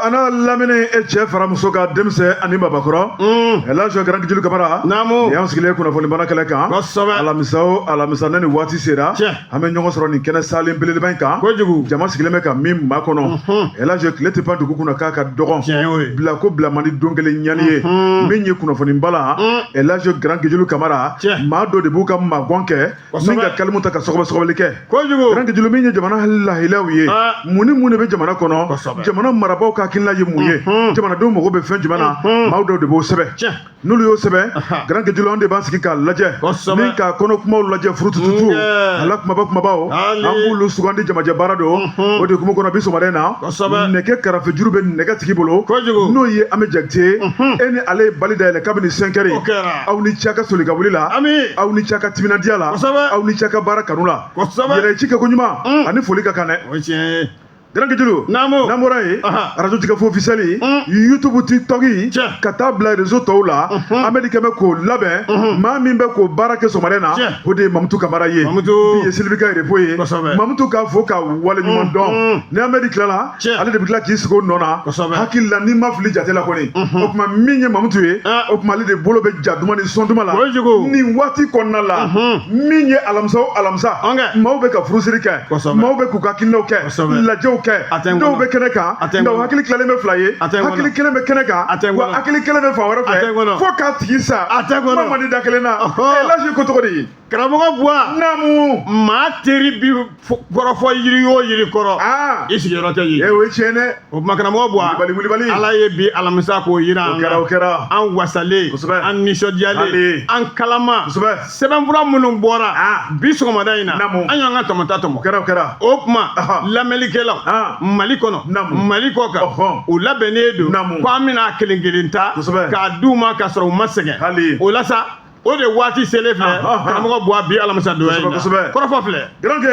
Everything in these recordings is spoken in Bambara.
A n'a lamini, e cɛ fara muso kan, denmisɛn ani babakɔrɔ, Elhaji Grand Guédioulo Kamara. Naamu. Y'an sigilen kunnafoni bana kɛlɛ kan. Alamisa o alamisa, ne ni waati sera, an bɛ ɲɔgɔn sɔrɔ nin kɛnɛ salen belebeleba in kan. Kojugu. Jama sigilen bɛ ka min maa kɔnɔ, Elhaji, tile tɛ ban dugu kunna k'a ka dɔgɔn. Tiɲɛ y'o ye. Bila ko bila man di don kelen ɲani ye. Min ye kunnafoni bala, Elhaji Grand Guédioulo Kamara, maa dɔ de b'u ka magɔn kɛ ni ka kalimu ta ka sɔgɔbɛ sɔgɔbɛli kɛ. Kojugu. Grand Guédioulo, min ye jamana lahilaw ye, mun ni mun de bɛ jamana kɔnɔ, jamana marabaaw ka hakilina ye mun ye, jamanadenw mago bɛ fɛn jumɛn na, maaw dɔw de b'o sɛbɛn. N'olu y'o sɛbɛn, Grand Guédioulo, an de b'an sigi k'a lajɛ ni k'a kɔnɔ kumaw lajɛ furutututu, a la kumaba kumabaw, an b'olu sugandi. Jamajɛ baara don, o de hukumu kɔnɔ, bi sɔgɔmada in na, nɛgɛ karafe juru bɛ nɛgɛ tigi bolo, n'o ye an bɛ Jakite. E ni ale ye bali dayɛlɛ kabini 5 heures. O kɛra. Aw ni ce a ka soli ka wuli la, aw ni ce a ka timinandiya la, aw ni ce a ka baara kanu la. Yɛrɛ ci kɛ ko ɲuman ani foli ka kan dɛ. O ye tiɲɛ ye. Grand Guédioulo, n'an bɔra yen, arajo Jigafo officiel, YouTube, TikTok, ka taa bila réseau tɔw la, Amedi kɛmɛ k'o labɛn. Maa min bɛ k'o baara kɛ sɔgɔmada in na, o de ye Mamutu Kamara ye. Mamutu. Bi ye Sylvie ka repos ye. Mamutu k'a fo ka waleɲuman dɔn. Ni Amedi tilala, ale de bɛ tila k'i sigi o nɔ na. Hakili la, n'i ma fili jate la kɔni, o tuma min ye Mamutu ye, o tuma ale de bolo bɛ ja duman ni sɔn duman la nin waati kɔnɔna la. Min ye alamisa o alamisa, maaw bɛ ka furusiri kɛ, maaw bɛ k'u ka hakilinaw kɛ, lajɛw kɛ. A tɛ n Dɔw kɔnɔ. bɛ kɛnɛ kan, A tɛ n nka u kɔnɔ. hakili tilalen bɛ fila ye. A tɛ n kɔnɔ. Hakili kelen bɛ kɛnɛ kan, A tɛ n wa kɔnɔ. hakili kelen bɛ fan wɛrɛ A tɛ n fɛ, kɔnɔ. fo k'a tigi sa. A tɛ n kɔnɔ. Kuma man di da kelen na. Elhaji, ko cogo di? Karamɔgɔ Buwa. Naamu. Maa teri bi kɔrɔfɔ yiri o yiri kɔrɔ, i sigiyɔrɔ tɛ yen. E, o ye tiɲɛ dɛ. O tuma, karamɔgɔ Buwa, Wulibali, wulibali. Ala ye bi alamisa k'o yira O an kɛra, na. o kɛra. An wasalen, an nisɔndiyalen, an kalama. Sɛbɛnfura minnu bɔra bi sɔgɔmada in na, an y'an ka tɔmɔta tɔmɔ. O kɛra, o kɛra. O tuma, lamɛnlikɛlaw, Mali kɔnɔ, Mali kɔ kan, u labɛnnen don ko an bɛna kelen kelen ta k'a d'u ma k'a sɔrɔ u ma sɛgɛn. O la sa, o de waati selen filɛ, karamɔgɔ Buwa, bi alamisa donya in na. Kɔrɔfɔ filɛ. Garanke,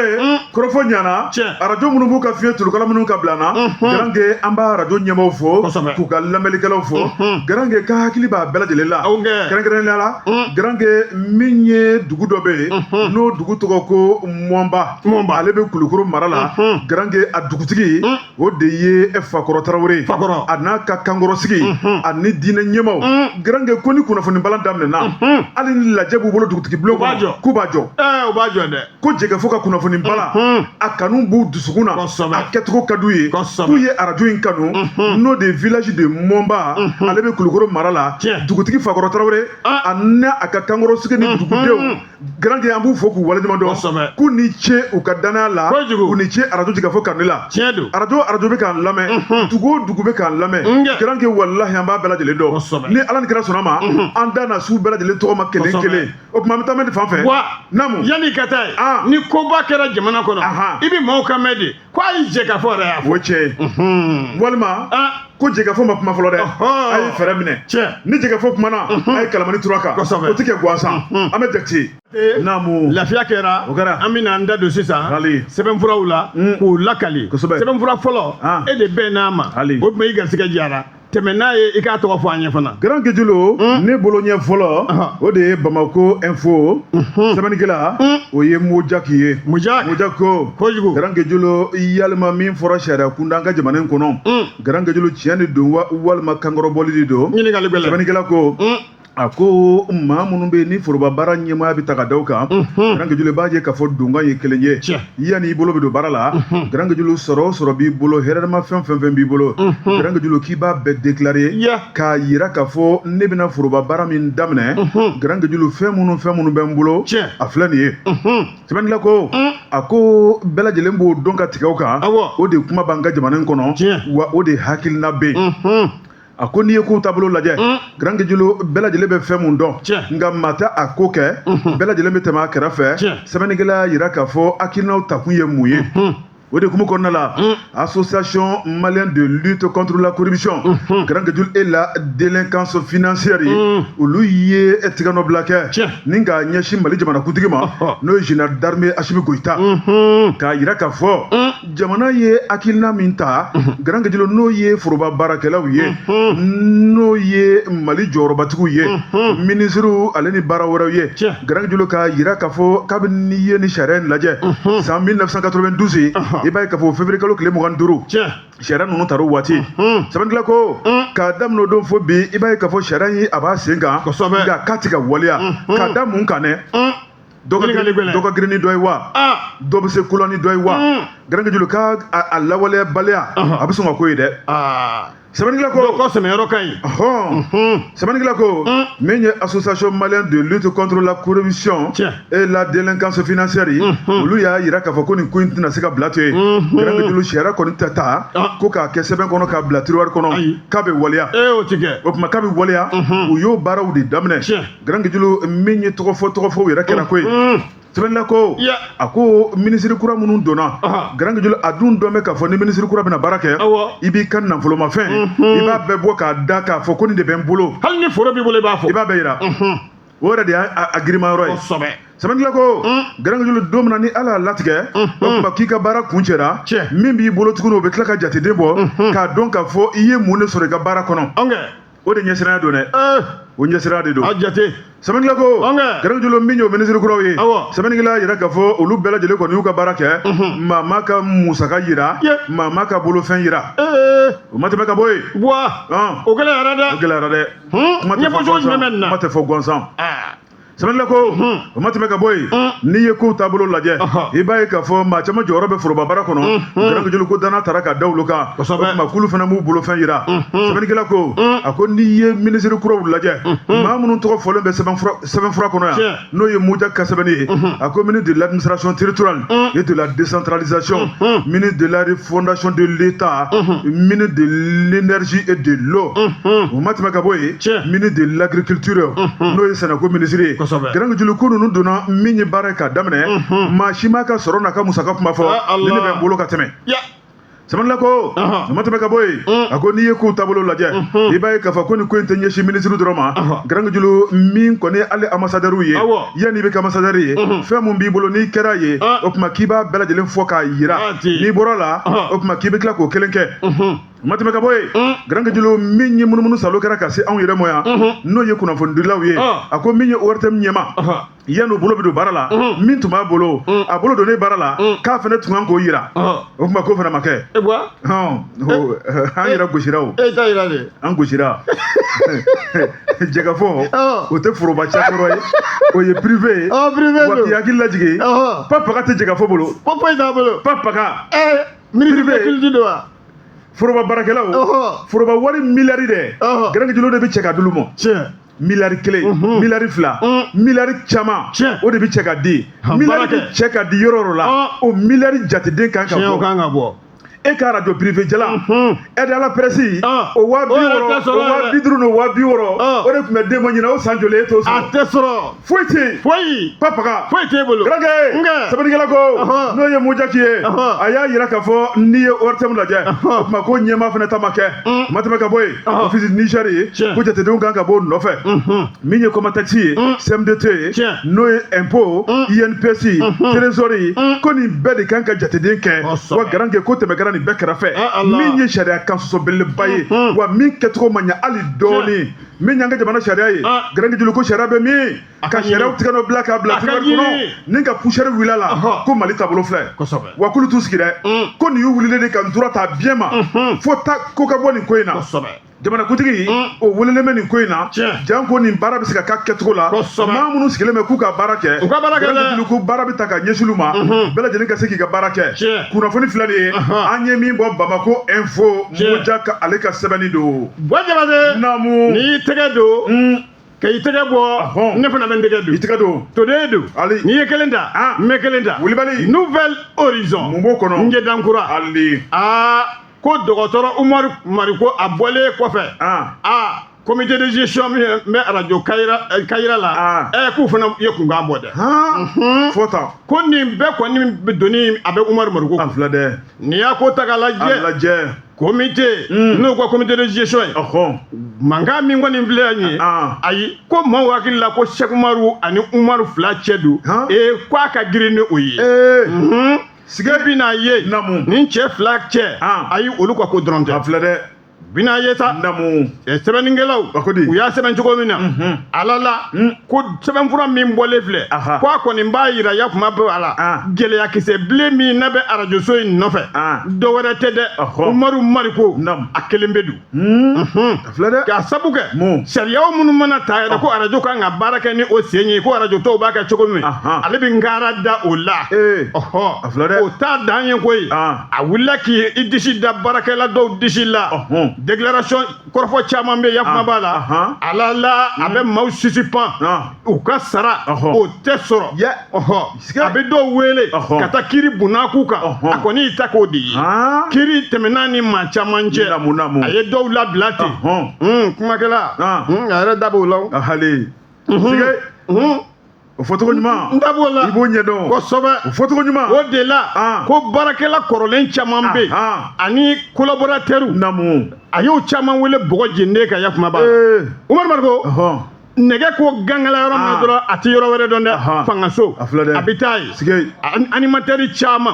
kɔrɔfɔ ɲana. Arajo minnu b'u ka fiɲɛ tulukala minnu ka bila na, Garanke, an b'a arajo ɲɛmaaw fo k'u ka lamɛnlikɛlaw fo. Garanke, ka hakili b'a bɛɛ lajɛlen la. Kɛrɛnkɛrɛnnenya la, Garanke, min ye dugu dɔ bɛ yen, n'o dugu tɔgɔ ko Mɔnba. Mɔnba. Ale bɛ Kulukoro mara la. Garanke, a dugutigi, o de ye Fakɔrɔ Tarawele. Fakɔrɔ. A n'a ka kankɔrɔsigi ani diinɛ ɲɛmaaw. Garanke, ko ni kunnafoni balan daminɛna, hali ni lajɛ b'u bolo dugutigi bulon U b'a kɔnɔ, jɔ. k'u b'a jɔ. Ɛɛ, u b'a jɔ dɛ. Ko Jɛgɛfo ka kunnafoni bala, a kanu b'u dusukun na, a kɛcogo ka d'u ye, k'u ye arajo in kanu. N'o de ye village de Mɔnba, ale bɛ Kulukoro mara la. Dugutigi Fakɔrɔ Tarawele a n'a a ka kankɔrɔsigi ni dugudenw, Garanke, an b'u fo k'u waleɲuman dɔn. K'u ni ce u ka danaya la, k'u ni ce arajo Jɛgɛfo kanu la. Tiɲɛ don. Arajo arajo bɛ k'an lamɛn, dugu o dugu bɛ k'an lamɛn. Garanke, walahi, an b'a bɛɛ lajɛlen dɔn. Ni Ala ni kira sɔnna ma, an da na s'u bɛɛ lajɛlen tɔgɔ ma kelen kelen. O tuma, an bɛ taa mɛn fan fɛ. Wa Naamu. yanni ka taa yen, ni koba kɛra jamana kɔnɔ, i bɛ maaw kan mɛn de ko a ye jɛ ka fɔ yɛrɛ y'a fɔ. O ye tiɲɛ ye. Walima ko Jɛgɛfo ma kuma fɔlɔ dɛ, a ye fɛɛrɛ minɛ. Ni Jɛgɛfo kumana, a ye kalamani turu a kan. O tɛ kɛ gansan. An bɛ Jakite. Naamu. Lafiya kɛra. O kɛra. An bɛna an da don sisan Hali. sɛbɛnfuraw la k'u lakali. Sɛbɛnfura fɔlɔ, e de bɛn n'a ma. Hali. O tuma, i garisɛgɛ diyara, tɛmɛ n'a ye, i k'a tɔgɔ fɔ an ye fana. Grand Guédioulo, ne bolo ɲɛ fɔlɔ, o de ye Bamako Info. Sɛbɛnnikɛla, o ye Mojaki ye. Mojak. Mojak ko: Kojugu. Grand Guédioulo, yalima min fɔra sariya kunda an ka jamana in kɔnɔ, Grand Guédioulo, tiɲɛ de don wa, walima kankɔrɔbɔli de don? Ɲininkali gɛlɛn. Sɛbɛnnikɛla ko, a ko maa minnu bɛ yen ni foroba baara ɲɛmaaya bɛ ta ka da u kan, Grand Guédioulo, i b'a ye k'a fɔ donkan ye kelen ye. Yanni i bolo bɛ don baara la, Grand Guédioulo, sɔrɔ o sɔrɔ b'i bolo, hɛrɛma fɛn fɛn fɛn b'i bolo, Grand Guédioulo, k'i b'a bɛɛ déclarer k'a yira k'a fɔ ne bɛna foroba baara min daminɛ, Grand Guédioulo, fɛn minnu bɛ n bolo, a filɛ nin ye. Sɛbɛnnikɛla ko, a ko bɛɛ lajɛlen b'o dɔn ka tigɛ o kan. O de kuma b'an ka jamana in kɔnɔ, wa o de hakilina bɛ yen. A ko n'i ye kow taabolo lajɛ, Grand Guédioulo, bɛɛ lajɛlen bɛ fɛn mun dɔn, nka maa tɛ a ko kɛ, bɛɛ lajɛlen bɛ tɛmɛ a kɛrɛfɛ. Sɛbɛnnikɛla y'a yira k'a fɔ hakilinaw takun ye mun ye. O de hukumu kɔnɔna la, Association malienne de lutte contre la corruption, Grand Guédioulo, et la délinquance financière ye, olu ye tigɛnɔbila kɛ ni k'a ɲɛsin Mali jamanakuntigi ma, n'o ye général d'armée Assimi Goïta, k'a yira k'a fɔ Jamana ye hakilina min ta, Garankejulu, n'o ye foroba baarakɛlaw ye, n'o ye Mali jɔyɔrɔbatigiw ye, minisiriw ale ni baara wɛrɛw ye, Garankejulu, k'a yira k'a fɔ kabini n'i ye ni sariya in lajɛ san 1992, i b'a ye k'a fɔ février kalo tile 25, sariya ninnu tara o waati. Sɛbɛnnikɛla ko k'a daminɛ o don fo bi, i b'a ye k'a fɔ sariya in a b'a sen kan, nka k'a tɛ ka waleya. Ka da mun kan dɛ? Dɔ ka girin ni dɔ ye wa, dɔ bɛ se ko la ni dɔ ye wa? Garankejulu, ka a lawaleyabaliya a bɛ sɔn ka ko ye dɛ. Sɛbɛnnikɛla ko dɔ sɛmɛyɔrɔ ka ɲi. Hɔn, sɛbɛnnikɛla ko min ye Association malienne de lutte contre la corruption et la délinquance financière ye, olu y'a yira k'a fɔ ko nin ko in tɛna se ka bila to yen. Garankejulu, sariya kɔni tɛ ta ko k'a kɛ sɛbɛn kɔnɔ k'a bila tiroir kɔnɔ k'a bɛ waleya. O ti kɛ. O tuma k'a bɛ waleya, u y'o baaraw de daminɛ. Garankejulu, min ye tɔgɔfɔ tɔgɔfɔw yɛrɛ kɛra ko ye. Sɛbɛnnikɛla ko a ko minisiri kura minnu donna, Garankejulu, a dun dɔn bɛ k'a fɔ ni minisiri kura bɛna baara kɛ, i b'i ka nafolomafɛn, i b'a bɛɛ bɔ k'a da k'a fɔ ko nin de bɛ n bolo. Hali ni foro b'i bolo, i b'a fɔ. I b'a bɛɛ yira. O yɛrɛ de y'a girinma yɔrɔ ye. Sɛbɛnnikɛla ko, Garankejulu, don min na ni Ala y'a latigɛ, o tuma k'i ka baara kuncɛra, min b'i bolo tuguni, o bɛ tila ka jateden bɔ k'a dɔn k'a fɔ i ye mun de sɔrɔ i ka baara kɔnɔ. O de ɲɛsiranya don dɛ, o ɲɛsiranya de don. A jate. Sɛbɛnnikɛla ko, Garankejulu, min y'o minisiri kuraw ye, sɛbɛnnikɛla y'a yira k'a fɔ olu bɛɛ lajɛlen kɔni y'u ka baara kɛ, maa m'a ka musaka yira, maa m'a ka bolofɛn yira. O ma tɛmɛ ka bɔ yen. O gɛlɛyara dɛ. O gɛlɛyara dɛ. Kuma tɛ fɔ gwansan, kuma tɛ fɔ gansan. Sɛbɛnnikɛla ko o ma tɛmɛ ka bɔ yen. N'i ye kow taabolo lajɛ, i b'a ye k'a fɔ maa caman jɔyɔrɔ bɛ foroba baara kɔnɔ. Garankejulu, ko danna tara ka da olu kan, o tuma k'olu fana m'u bolofɛn yira. Sɛbɛnnikɛla ko a ko n'i ye minisiri kuraw lajɛ, maa minnu tɔgɔ fɔlen bɛ sɛbɛnfura kɔnɔ yan, n'o ye Muja ka sɛbɛnni ye, a ko ministre de l'administration territoriale et de la décentralisation, ministre de la refondation de l'État, ministre de l'énergie et de l'eau, o ma tɛmɛ ka bɔ yen, ministre de l'agriculture, n'o ye sɛnɛko minisiri ye. Garankejulu, ko ninnu donna min ye baara ye k'a daminɛ, maa si m'a ka sɔrɔ n'a ka musaka kuma fɔ ni ne bɛ n bolo ka tɛmɛ. Sɛbɛnnikɛla ko o ma tɛmɛ ka bɔ yen. A ko n'i ye kow taabolo lajɛ, i b'a ye k'a fɔ ko nin ko in tɛ ɲɛsin minisiri dɔrɔn ma. Garankejulu, min kɔni hali ambassadeur ye, yanni i bɛ kɛ ambassadeur ye, fɛn mun b'i bolo n'i kɛra ye, o tuma k'i b'a bɛɛ lajɛlen fɔ k'a yira. N'i bɔra la, o tuma k'i bɛ tila k'o kelen kɛ. O ma tɛmɛ ka bɔ yen. Garankejulu, min ye munumunu salo kɛra ka se anw yɛrɛ ma yan, n'o ye kunnafonidilaw ye, a ko min ye ORTM ɲɛmaa, yanni bolo bɛ don baara la, min tun b'a bolo, a bolo donnen baara la, k'a fana tun kan k'o yira. O tuma k'o fana ma kɛ. An yɛrɛ gosira o. An gosira. Jɛkafɔ, o tɛ foroba cakɔrɔ ye, o ye privé ye. Wa k'i hakili lajigin, Papaga tɛ jɛkafɔ bolo. Papaga. Privé don wa? Foroba baarakɛlaw, foroba wari miliyari dɛ, Garankejulu, de bɛ cɛ ka d'olu ma. Miliyari 1, miliyari 2, miliyari caman, o de bɛ cɛ ka di. Miliyari bɛ cɛ ka di yɔrɔ o yɔrɔ la, o miliyari jateden kan ka bɔ. E ka radio privé jalan, aide à la presse, o 60 000, o 50 000 n'o 60 000, o de tun bɛ den ma ɲinɛ o san joli, e t'o sɔrɔ. A tɛ sɔrɔ. Foyi tɛ yen. Foyi. Papaga. Foyi t'e bolo. Garankɛ, sɛbɛnnikɛla ko n'o ye Mujaki ye, a y'a yira k'a fɔ n'i ye ORTM lajɛ, o tuma ko ɲɛmaa fana ta ma kɛ. O ma tɛmɛ ka bɔ yen, Office Niger ye, ko jatedenw kan ka bɔ o nɔfɛ. Min ye Comatex ye, CMDT ye, n'o ye impôt, INPS, trésor ye, ko nin bɛɛ de kan ka jateden kɛ. Wa Garankɛ, ko tɛmɛ kɛra nin bɛɛ kɛrɛfɛ, min ye sariya kan sɔsɔ belebeleba ye, wa min kɛcogo ma ɲɛ hali dɔɔni, min y'an ka jamana sariya ye, Garankejulu, ko sariya bɛ min ka sariyaw tigɛ n'o bila k'a bila tiroir kɔnɔ ni ka poussière wuli a la, ko Mali taabolo filɛ. Wa k'olu t'u sigi dɛ, ko nin y'u wulilen de ka ntura ta biɲɛ ma fo ta ko ka bɔ nin ko in na. Jamanakuntigi o welelen bɛ nin ko in na, janko nin baara bɛ se ka k'a kɛcogo la. Maa minnu sigilen bɛ k'u ka baara kɛ, u ka baara kɛ dɛ, ko baara bɛ ta ka ɲɛsin olu ma, bɛɛ lajɛlen ka se k'i ka baara kɛ. Kunnafoni filɛ nin ye, an ye min bɔ Bamako Info, Moja ka ale ka sɛbɛnni don. Buwa Jabate. Naamu. N'i y'i tɛgɛ don, ka i tɛgɛ bɔ, ne fana bɛ n tɛgɛ don. I tɛgɛ don. Toden don. Ali. N'i ye kelen ta, n bɛ kelen ta. Wulibali. Nouvel Horizon. Mun b'o kɔnɔ? N jɛ dankura. Ali. Aa, ko dɔgɔtɔrɔ Umaru Mariko, a bɔlen kɔfɛ, aa, comité de gestion min bɛ arajo Kayira la, ɛ, k'u fana ye kunkan bɔ dɛ. Fɔ tan. Ko nin bɛɛ kɔni doni a bɛ Umaru Mariko. A filɛ dɛ. N'i y'a ko ta k'a lajɛ. A lajɛ. Comité n'o ka comité de gestion ye, mankan min kɔni filɛ nin ye, ayi, ko maaw hakili la ko Sɛki Umaru ani Umaru fila cɛ don, ee, k'a ka girin ni o ye. I bɛna ye nin cɛ fila cɛ, ayi, olu ka ko dɔrɔn tɛ. A filɛ dɛ. Bɛna ye sa. Sɛbɛnnikɛlaw, u y'a sɛbɛn cogo min na, ala la ko sɛbɛnfura min bɔlen filɛ, ko a kɔni b'a yira ya kuma bɛ a la, gɛlɛyakisɛ bilen min n'a bɛ arajoso in nɔfɛ, dɔ wɛrɛ tɛ dɛ, Umaru Mariko a kelen bɛ don. A filɛ dɛ. K'a sabu kɛ sariyaw minnu mana ta yɛrɛ ko arajo kan ka baara kɛ ni o sen ye, ko arajo tɔw b'a kɛ cogo min, ale bɛ nkara da o la. Ɔhɔ, a filɛ dɛ. O t'a dan ye koyi, a wulila k'i disi da baarakɛla dɔw disi la. Déclaration kɔrɔfɔ caman bɛ yakuma b'a la, ala la a bɛ maaw suspend, u ka sara o tɛ sɔrɔ. Ɔhɔ, a bɛ dɔw wele ka taa kiiri bunna k'u kan. A kɔni y'i ta k'o de ye, kiiri tɛmɛna ni maa caman cɛ, a ye dɔw labila ten. Kumakɛla, a yɛrɛ da b'o la. Hali o fɔcogo ɲuman. N da b'o la. I b'o ɲɛdɔn. Kosɛbɛ. O fɔcogo ɲuman. O de la ko baarakɛla kɔrɔlen caman bɛ yen ani collaborateurs, a y'o caman wele bɔgɔ jeninen ka yakuma b'a la. Umaru Mariko, nɛgɛ ko gangala yɔrɔ min na dɔrɔn, a tɛ yɔrɔ wɛrɛ dɔn dɛ, fangaso a bɛ taa yen. Animateur caman,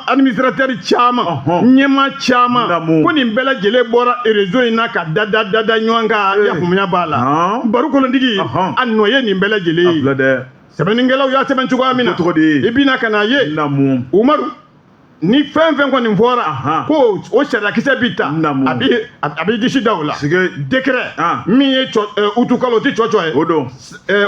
administrateur caman, ɲɛmaa caman, ko nin bɛɛ lajɛlen bɔra réseau in na ka da da da da ɲɔgɔn kan, yafaamuya b'a la. Baro kolontigi, a nɔ ye nin bɛɛ lajɛlen ye. Sɛbɛnnikɛlaw y'a sɛbɛn cogoya min na, i bɛna ka na ye, Umaru, ni fɛn fɛn kɔni fɔra ko o sariyakisɛ bi ta, a b'i disi da o la. Décret min ye utukalo, o tɛ cɔcɔ ye, o don.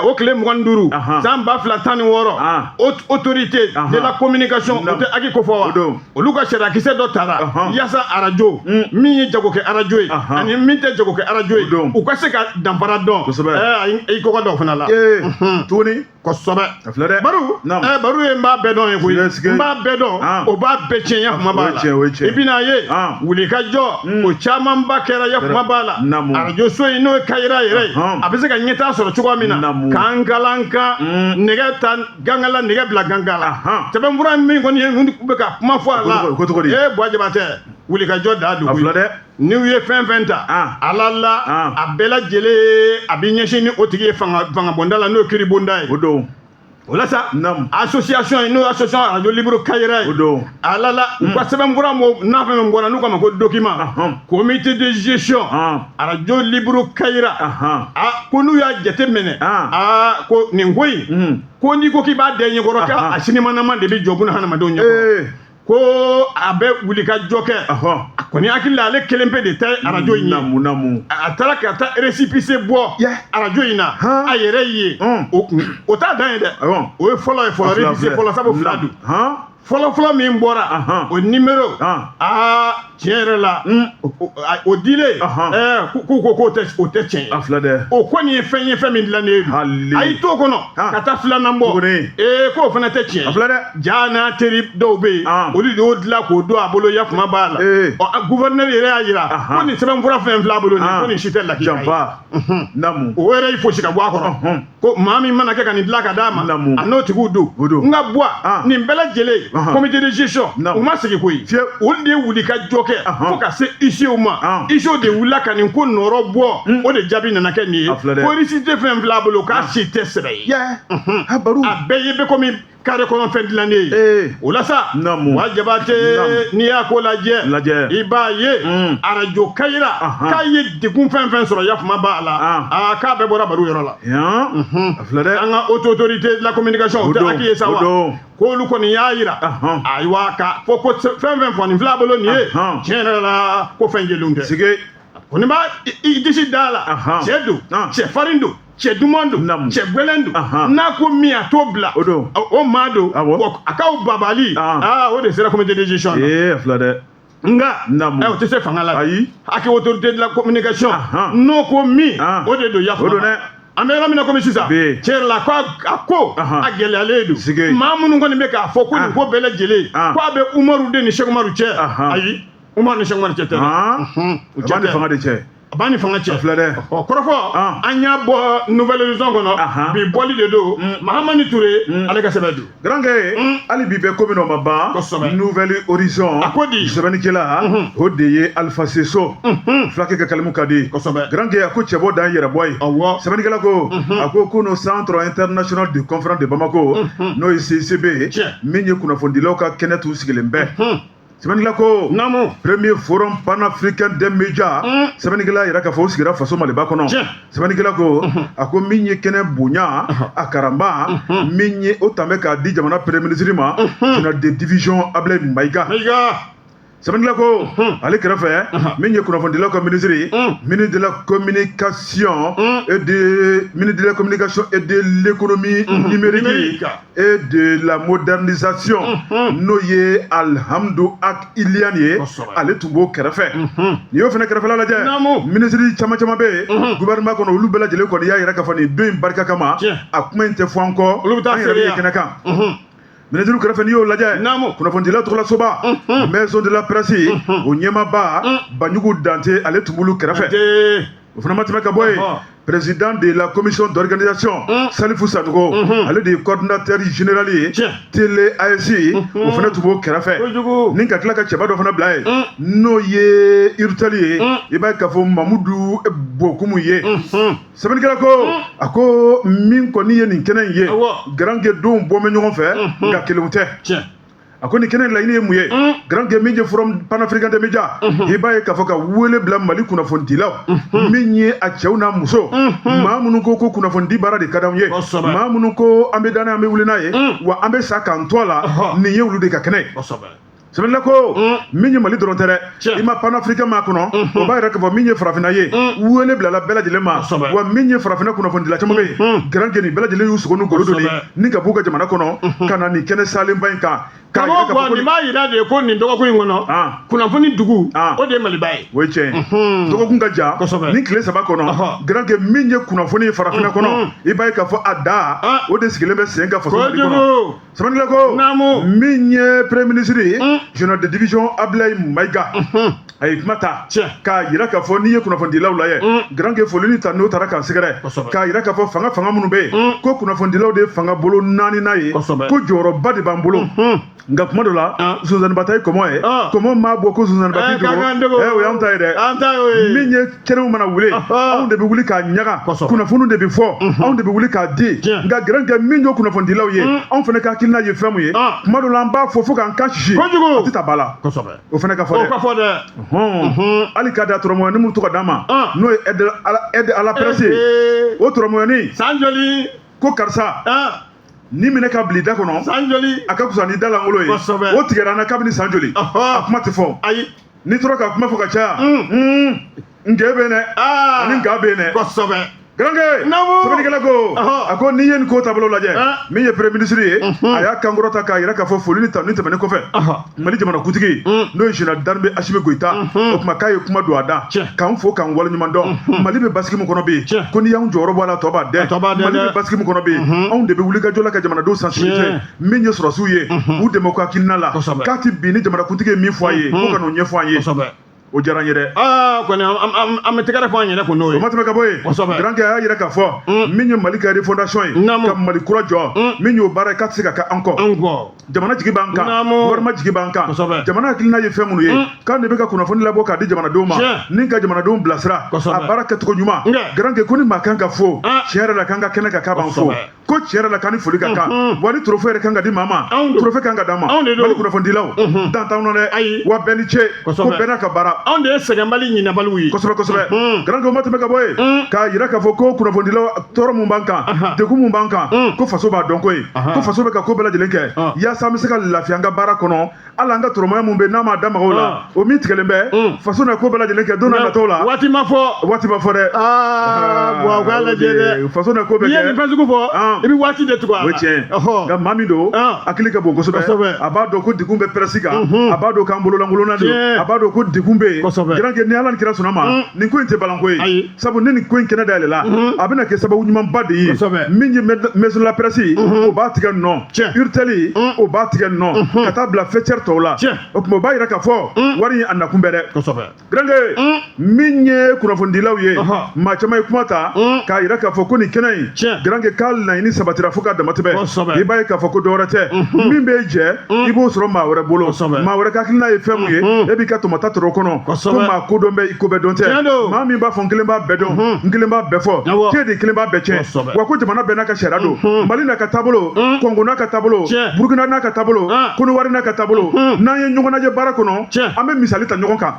O tile 25 san 2016, haute autorité de la communication, o tɛ HAC ko fɔ wa? Olu ka sariyakisɛ dɔ tara yaasa arajo min ye jagokɛ arajo ye ani min tɛ jagokɛ arajo ye, u ka se ka danfara dɔn. I kɔkɔ da o fana la. Tuguni. Kosɛbɛ. A filɛ dɛ. Baro, baro ye n b'a bɛɛ dɔn ye koyi, n b'a bɛɛ dɔn, o b'a bɛɛ tiɲɛ, ya kuma b'a la. I bɛna ye wulikajɔ o camanba kɛra, ya kuma b'a la. Arajo so in, n'o ye Kayira yɛrɛ ye, a bɛ se ka ɲɛtaa sɔrɔ cogoya min na, k'an kalan kan nɛgɛ ta gangala, nɛgɛ bila gangala. Sɛbɛnfura min kɔni ye bɛ ka kuma fɔ a la, ee, Buwa Jabatɛ, wulikajɔ da don. A filɛ dɛ. N'u ye fɛn fɛn ta, ala la a bɛɛ lajɛlen a bɛ ɲɛsin ni o tigi ye fanga bonda la, n'o ye kiiri bonda ye. O don. O la sa, association ye, n'o ye association arajo libre Kayira ye, o don. Ala la u ka sɛbɛnfura mo n'a fɛn fɛn bɔra, n'u k'a ma ko document comité de gestion arajo libre Kayira, a ko n'u y'a jate minɛ, aa, ko nin ko in ko n'i ko k'i b'a da ɲɛkɔrɔ, k'a sinimanama de bɛ jɔ buna hadamadenw ɲɛkɔrɔ, ko a bɛ wuli ka jɔ kɛ. A kɔni hakili la, ale kelen pe de ta ye arajo in ye. A taara ka taa récépissé bɔ arajo in na a yɛrɛ ye. O t'a dan ye dɛ, o ye fɔlɔ ye fɔlɔ, récépissé fɔlɔ, sabu fila don. Fɔlɔ fɔlɔ min bɔra, o numéro, aa, tiɲɛ yɛrɛ la, o dilen, k'u ko k'o tɛ, o tɛ tiɲɛ ye. A filɛ dɛ. O kɔni ye fɛn ye, fɛn min dilannen don. A y'i to o kɔnɔ ka taa filanan bɔ, ee, k'o fana tɛ tiɲɛ ye. A filɛ dɛ. Ja n'a teri dɔw bɛ yen, olu de y'o dilan k'o don a bolo, yakuma b'a la. Ɔ, gouverneur yɛrɛ y'a jira ko nin sɛbɛnfura fɛn fila bolo nin, ko nin si tɛ lakika ye. Janfa. O yɛrɛ y'i fosi ka bɔ a kɔrɔ ko maa min mana kɛ ka nin dilan ka d'a ma, a n'o tigiw don. N ka bɔ nin bɛɛ lajɛlen, comité de gestion u ma sigi koyi, olu de ye wuli ka jɔ kɛ fo ka se huissier ma. Huissier de wulila ka nin ko nɔrɔ bɔ, o de jaabi nana kɛ nin ye, ko récépissé fɛn fila bolo, k'a si tɛ sɛbɛ ye. A bɛɛ ye bɛ komi carré kɔnɔ fɛn dilannen ye. O la sa, Buwa Jabatɛ, n'i y'a ko lajɛ, i b'a ye arajo Kayira k'a ye degun fɛn fɛn sɔrɔ, yakuma b'a la, aa, k'a bɛɛ bɔra baro yɔrɔ la. A filɛ dɛ. An ka haute autorité de la communication, o tɛ HAC ye sa wa? K'olu kɔni y'a yira, ayiwa, ka fɔ ko fɛn fɛn fɔ nin fila bolo nin ye, tiɲɛ yɛrɛ la, ko fɛn jɛlenw tɛ. Kɔni b'a i disi da la, cɛ don, cɛ farin don, cɛ duman don, cɛ gɛlɛn don, n'a ko min a t'o bila, o maa don. A k'aw babali, aa, o de sera comité de gestion na. Ee, a filɛ dɛ. Nka o tɛ se fanga la. Ayi. HAC, autorité de la communication, n'o ko min, o de don. O don dɛ. An bɛ yɔrɔ min na komi sisan, tiɲɛ yɛrɛ la, ko a ko a gɛlɛyalen don. Maa minnu kɔni bɛ k'a fɔ ko nin ko bɛɛ lajɛlen ko a bɛ Umaru de ni Sɛkumaru cɛ, ayi, Umaru ni Sɛkumaru cɛ tɛ dɛ. U cɛ tɛ, fanga de cɛ. A b'a ni fanga cɛ. A filɛ dɛ. Ɔ, kɔrɔfɔ an y'a bɔ Nouvel Horizon kɔnɔ, bi bɔli de don. Mahamani Ture, ale ka sɛbɛn don. Garankɛ, hali bi bɛ ko min na, o ma ban. Nouvel Horizon. A ko di? Sɛbɛnnikɛla, o de ye Alpha Seso, fulakɛ ka kalimu ka di. Garankɛ, a ko cɛbɔ dan yɛrɛbɔ ye. Sɛbɛnnikɛla ko, a ko kunun, Centre international de conférence de Bamako, n'o ye CICB ye, min ye kunnafonidilaw ka kɛnɛ tun sigilen bɛ. Sɛbɛnnikɛla ko premier forum panafricain des médias, sɛbɛnnikɛla yɛrɛ k'a fɔ o sigira faso Maliba kɔnɔ. Sɛbɛnnikɛla ko, a ko min ye kɛnɛ bonya a karamba min ye, o tan bɛ k'a di jamana premier ministre ma, général de division Ablaye Maïga. Sɛbɛnnikɛla ko, ale kɛrɛfɛ, min ye kunnafonidilaw ka ministre, ministre de la communication et de l'économie numérique et de la modernisation, n'o ye Alhamdu Ag Iliane ye, ale tun b'o kɛrɛfɛ. N'i y'o fana kɛrɛfɛla lajɛ, ministre caman caman bɛ yen gouvernement kɔnɔ, olu bɛɛ lajɛlen kɔni y'a yira k'a fɔ nin don in barika kama, a kuma in tɛ fɔ an kɔ, an yɛrɛ bɛ kɛnɛ kan. Ministre kɛrɛfɛ, n'i y'o lajɛ, kunnafonidilaw tɔgɔlasoba, maison de la presse, o ɲɛmaaba Banjugu Dante, ale tun b'olu kɛrɛfɛ. O fana ma tɛmɛ ka bɔ yen, président de la commission d'organisation, Salifu Sanogo, ale de ye coordinateur général ye Télé AS, o fana tun b'o kɛrɛfɛ. Ni ka tila ka cɛba dɔ fana bila yen, n'o ye Urtel ye, i b'a ye k'a fɔ Mamudu Bokumu ye. Sɛbɛnnikɛla ko, a ko min kɔni ye nin kɛnɛ in ye, garankɛ, denw bɔ bɛ ɲɔgɔn fɛ, nka kelenw tɛ. A ko nin kɛnɛ laɲini ye mun ye? Garankɛ, min ye forum panafricain des médias, i b'a ye k'a fɔ ka wele bila Mali kunnafonidilaw, min ye a cɛw n'a muso, maa minnu ko ko kunnafonidi baara de ka d'anw ye, maa minnu ko an bɛ da n'a ye, an bɛ wuli n'a ye, wa an bɛ sa k'an to a la, nin ye olu de ka kɛnɛ ye. Sɛbɛnnikɛla ko, min ye Mali dɔrɔn tɛ dɛ, i ma panafricain m'a kɔnɔ, o b'a yɛrɛ k'a fɔ min ye farafinna ye, wele bilala bɛɛ lajɛlen ma. Wa min ye farafinna kunnafonidila caman bɛ yen, garankɛ, nin bɛɛ lajɛlen y'u sogo n'u golo don ni ka b'u ka jamana kɔnɔ ka na nin kɛnɛ salenba in kan. Karamɔgɔ, nin b'a yira de ko nin dɔgɔkun in kɔnɔ, kunnafoni dugu, o de ye Maliba ye. O ye tiɲɛ ye, dɔgɔkun ka jan. Ni tile 3 kɔnɔ, garankɛ, min ye kunnafoni ye farafinna kɔnɔ, i b'a ye k'a fɔ a da o de sigilen bɛ sen kan faso Mali kɔnɔ. Sɛbɛnnikɛla ko, min ye premier ministre ye, général de division Ablaye Maïga, a ye kuma ta k'a yira k'a fɔ n'i ye kunnafonidilaw lajɛ, garankɛ, foli ni ta n'o taara k'an sɛgɛrɛ, k'a yira k'a fɔ fanga minnu bɛ yen, ko kunnafonidilaw de ye fanga bolo naaninan ye, ko jɔyɔrɔba de b'an bolo. Nka kuma dɔ la, sonsanniba ta ye kɔmɔ ye, kɔmɔ maa bɔ ko sonsanniba t'i dogo, o y'anw ta ye dɛ. Min ye kɛnɛw mana wuli, anw de bɛ wuli k'a ɲaga, kunnafoniw de bɛ fɔ, anw de bɛ wuli k'a di. Nka garankɛ, min ye kunnafonidilaw ye, anw fana ka hakilina ye fɛn mun ye, kuma dɔ la an b'a fɔ fo k'an kan sisi, a tɛ taa ba la. O fana ka fɔ dɛ. O ka fɔ dɛ. Hali ka da tɔrɔmɔɲɔni min to ka d'an ma, n'o ye aide à la presse ye, o tɔrɔmɔɲɔni San joli? Ko karisa ni minɛ ka bila i da kɔnɔ, San joli? A ka fisa ni da lankolon ye. O tigɛra an na kabini san joli, a kuma tɛ fɔ. Ayi. N'i tora ka kuma fɔ ka caya, nge bɛ yen dɛ, ani nka bɛ yen dɛ. Garankɛ, sɛbɛnnikɛla ko, a ko n'i ye nin ko taabolo lajɛ, min ye premier ministre ye, a y'a kankɔrɔ ta k'a yira k'a fɔ foli ni tanu tɛmɛnen kɔfɛ, Mali jamana kuntigi, n'o ye général d'armée Assimi Goïta, o tuma k'a ye kuma don a da k'an fo k'an waleɲuman dɔn. Mali bɛ basigi min kɔnɔ bi, ko n'i y'anw jɔyɔrɔ bɔ a la, tɔ b'a dɛn. Mali bɛ basigi min kɔnɔ bi, anw de bɛ wuli ka jɔ la ka jamanadenw sensibiliser, min ye sɔrɔsiw ye, k'u dɛmɛ u ka hakilina la, k'a ti bin ni jamanakuntigi ye min fɔ a ye, ko ka n'o ɲɛfɔ an ye. O diyara n ye dɛ. Aa, kɔni an bɛ tɛgɛrɛ fɔ an yɛrɛ kun n'o ye. O ma tɛmɛ ka bɔ yen, garankɛ, a y'a yira k'a fɔ min ye Mali ka refondation ye, ka Mali kura jɔ, min y'o baara ye, k'a tɛ se ka kɛ an kɔ. An kɔ. Jamana jigi b'an kan, gouvernement jigi b'an kan. Jamana hakilina ye fɛn minnu ye, k'an de bɛ ka kunnafoni labɔ k'a di jamanadenw ma, ni ka jamanadenw bilasira a baara kɛcogo ɲuman. Garankɛ, ko ni maa kan ka fo, tiɲɛ yɛrɛ la, k'an ka kɛnɛ kan k'a b'an fo, ko tiɲɛ yɛrɛ la, k'an ni foli ka kan, wa ni trophée yɛrɛ kan ka di maa ma, trophée kan ka d'an ma. Mali kunnafonidilaw dan t'anw na dɛ, wa bɛɛ ni ce, ko bɛɛ n'a ka baara. Anw de ye sɛgɛnbali ɲinɛbaliw ye. Kosɛbɛ, kosɛbɛ. Garankɛ, o ma tɛmɛ ka bɔ yen, k'a yira k'a fɔ ko kunnafonidilaw, tɔɔrɔ mun b'an kan, degun mun b'an kan, ko faso b'a dɔn ko ye, ko faso bɛ ka ko bɛɛ lajɛlen kɛ yaasa an bɛ se ka lafiya an ka baara kɔnɔ. Hali an ka tɔrɔmɔya mun bɛ n'a ma da magaw la, o min tigɛlen bɛ, faso na ko bɛɛ lajɛlen kɛ don n'a nataw la. Waati ma fɔ. Waati ma fɔ dɛ. Aa, buwa, u k'a lajɛ dɛ. Faso na ko bɛɛ kɛ. N'i ye nin fɛn sugu fɔ, i bɛ waati de tugu a la. O ye tiɲɛ ye, nka maa min don, hakili ka bon kosɛbɛ, a b'a dɔn ko degun bɛ presse kan, a b'a dɔn k'an bololankolonna don, a b'a dɔn ko degun bɛ bɛ yen, Garankɛ, ni Ala ni kira sɔnna ma, nin ko in tɛ balanko ye, sabu ni nin ko in kɛnɛ dayɛlɛla, a bɛna kɛ sababu ɲumanba de ye. Min ye maison de la presse, o b'a tigɛ nɔ, URTEL, o b'a tigɛ nɔ, ka taa bila faîtière tɔw la. O tuma, o b'a yira k'a fɔ wari in a nakun bɛ dɛ. Garankɛ, min ye kunnafonidilaw ye, maa caman ye kuma ta k'a yira k'a fɔ ko nin kɛnɛ in, Garankɛ, k'a laɲini sabatira fo k'a damatɛmɛ. I b'a ye k'a fɔ ko dɔwɛrɛ tɛ, min b'e jɛ, i b'o sɔrɔ maa wɛrɛ bolo. Maa wɛrɛ ka hakilina ye fɛn mun ye, e b'i ka tɔmɔta tɔrɔ kɔnɔ. Ko maa kodɔn bɛ i ko bɛɛ dɔn tɛ. Maa min b'a fɔ n kelen b'a bɛɛ dɔn, n kelen b'a bɛɛ fɔ, k'e de kelen b'a bɛɛ tiɲɛ. Wa ko jamana bɛɛ n'a ka sariya don. Mali n'a ka taabolo, Kɔngo n'a ka taabolo, Burukina n'a ka taabolo, Kɔnɔwari n'a ka taabolo. N'an ye ɲɔgɔn lajɛ baara kɔnɔ, an bɛ misali ta ɲɔgɔn kan,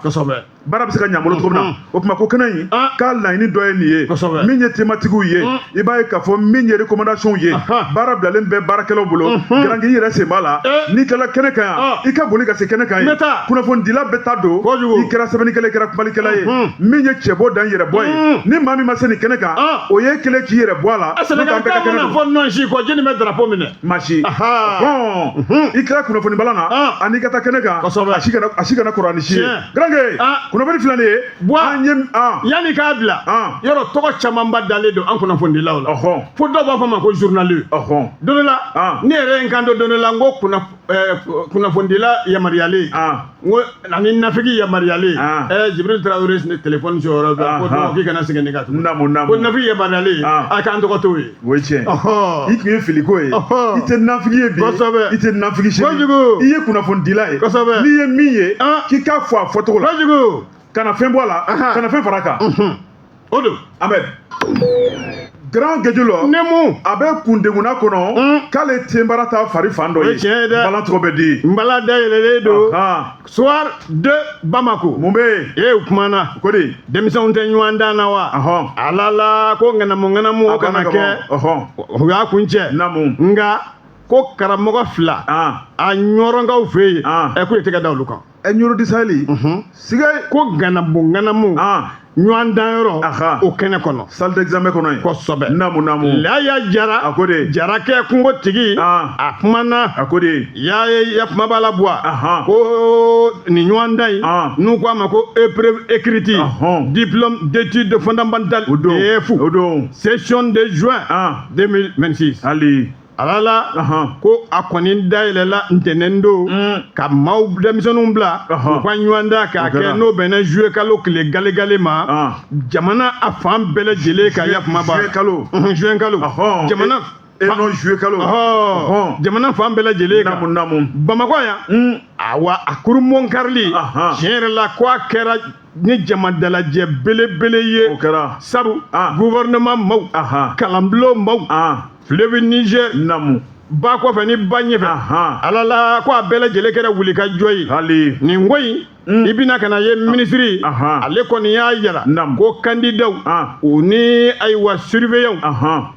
baara bɛ se ka ɲɛ an bolo cogo min na. O tuma, ko kɛnɛ in k'a laɲini dɔ ye nin ye. Min ye tematigiw ye, i b'a ye k'a fɔ min ye recommandation ye, baara bilalen bɛ baarakɛlaw bolo. Garankɛ, i yɛrɛ sen b'a la. N'i tilala kɛnɛ kan yan, i ka boli ka se kɛnɛ kan ye. Kunnafonidila bɛɛ ta don, i kɛra sɛbɛnnikɛla, i kɛra kumalikɛla ye. Min ye cɛbɔ dan yɛrɛ bɔ ye, ni maa min ma se nin kɛnɛ kan, o ye kelen k'i yɛrɛ bɔ a la. N'o tɛ, an bɛɛ ka kɛnɛ don. Fɔ non si kɔ, jɔnni bɛ drapeau minɛ? Maa si. Bɔn, i kɛra kunnafoni balan na ani ka taa kɛnɛ kan, a si kana kɔrɔ ni si ye. Garankɛ, kunnafoni filɛ nin ye. Buwa, an ye yanni k'a bila, yɔrɔ tɔgɔ camanba dalen don an kunnafonidilaw la, fo dɔw b'a fɔ ma ko journaliste. Don dɔ la, ne yɛrɛ ye n kan don don dɔ la, n ko kunnafonidila yamaruyalen, n ko ani nafigi yamaruyalen. Jibril Traoré ne téléphone sɔrɔ yɔrɔ ko dɔgɔ k'i kana segin ne kan tuguni. Naamu, naamu. Ko nafigi yamaruyalen, a k'an tɔgɔ t'o ye. O ye tiɲɛ. I tun ye filiko ye. I tɛ nafigi ye bi, i tɛ nafigi sini. I ye kunnafonidila ye. N'i ye min ye, k'i k'a fɔ a fɔcogo la. Kana fɛn bɔ a la, kana fɛn fara a kan. O don. Ahmed, Grand Guédiolo. Ne mun. A bɛ kundegunna kɔnɔ k'ale tenbara ta fari fan dɔ ye. O ye tiɲɛ ye dɛ. Balan tɔgɔ bɛ di. Nbala dayɛlɛlen don. Soir de Bamako. Mun bɛ yen? Ee, u kumana. Ko di? Denmisɛnw tɛ ɲɔgɔn dan na wa? Ala la, ko ŋanamu ŋanamu, o kana kɛ. U y'a kun cɛ. Naamu. Nka ko karamɔgɔ fila, a ɲɔrɔnkaw fɛ yen, ɛ, k'u ye tɛgɛ da olu kan. Ɛ, Ɲɔrɔ disayili. Siga. Ko ŋanamu ŋanamu, ɲɔgɔn danyɔrɔ o kɛnɛ kɔnɔ. Salle d'examen kɔnɔ yen. Kosɛbɛ. Naamu, naamu. Laya Jara. A ko de. Jarakɛ kungotigi. A kumana. A ko de. Y'a ye, ya kuma b'a la Buwa. Ko nin ɲɔgɔn dan in, n'u ko a ma ko épreuve écrite, diplôme d'études fondamentales, O don. DEF, O don. session de juin 2026. Hali. Ala la, ko a kɔni dayɛlɛla ntɛnɛn don ka maaw denmisɛnninw bila u ka ɲɔgɔn dan k'a kɛ, n'o bɛnna juillet kalo tile galegale ma, jamana a fan bɛɛ lajɛlen ka ya kuma b'a Juillet kalo. Juin kalo, jamana E non, juillet kalo. Jamana fan bɛɛ lajɛlen kan. Naamu, naamu. Bamakɔ yan, awa, a kurunbon karili, tiɲɛ yɛrɛ la, ko a kɛra ni jama dalajɛ belebele ye. O kɛra. Sabu gouvernement maaw, kalanbulon maaw, fleuve Niger, ba kɔfɛ ni ba ɲɛfɛ, ala la, ko a bɛɛ lajɛlen kɛra wulikajɔ ye. Hali. Nin ko in, i bɛna ka na ye, minisiri ale kɔni y'a yira ko kandidaw u ni, ayiwa, surveillants,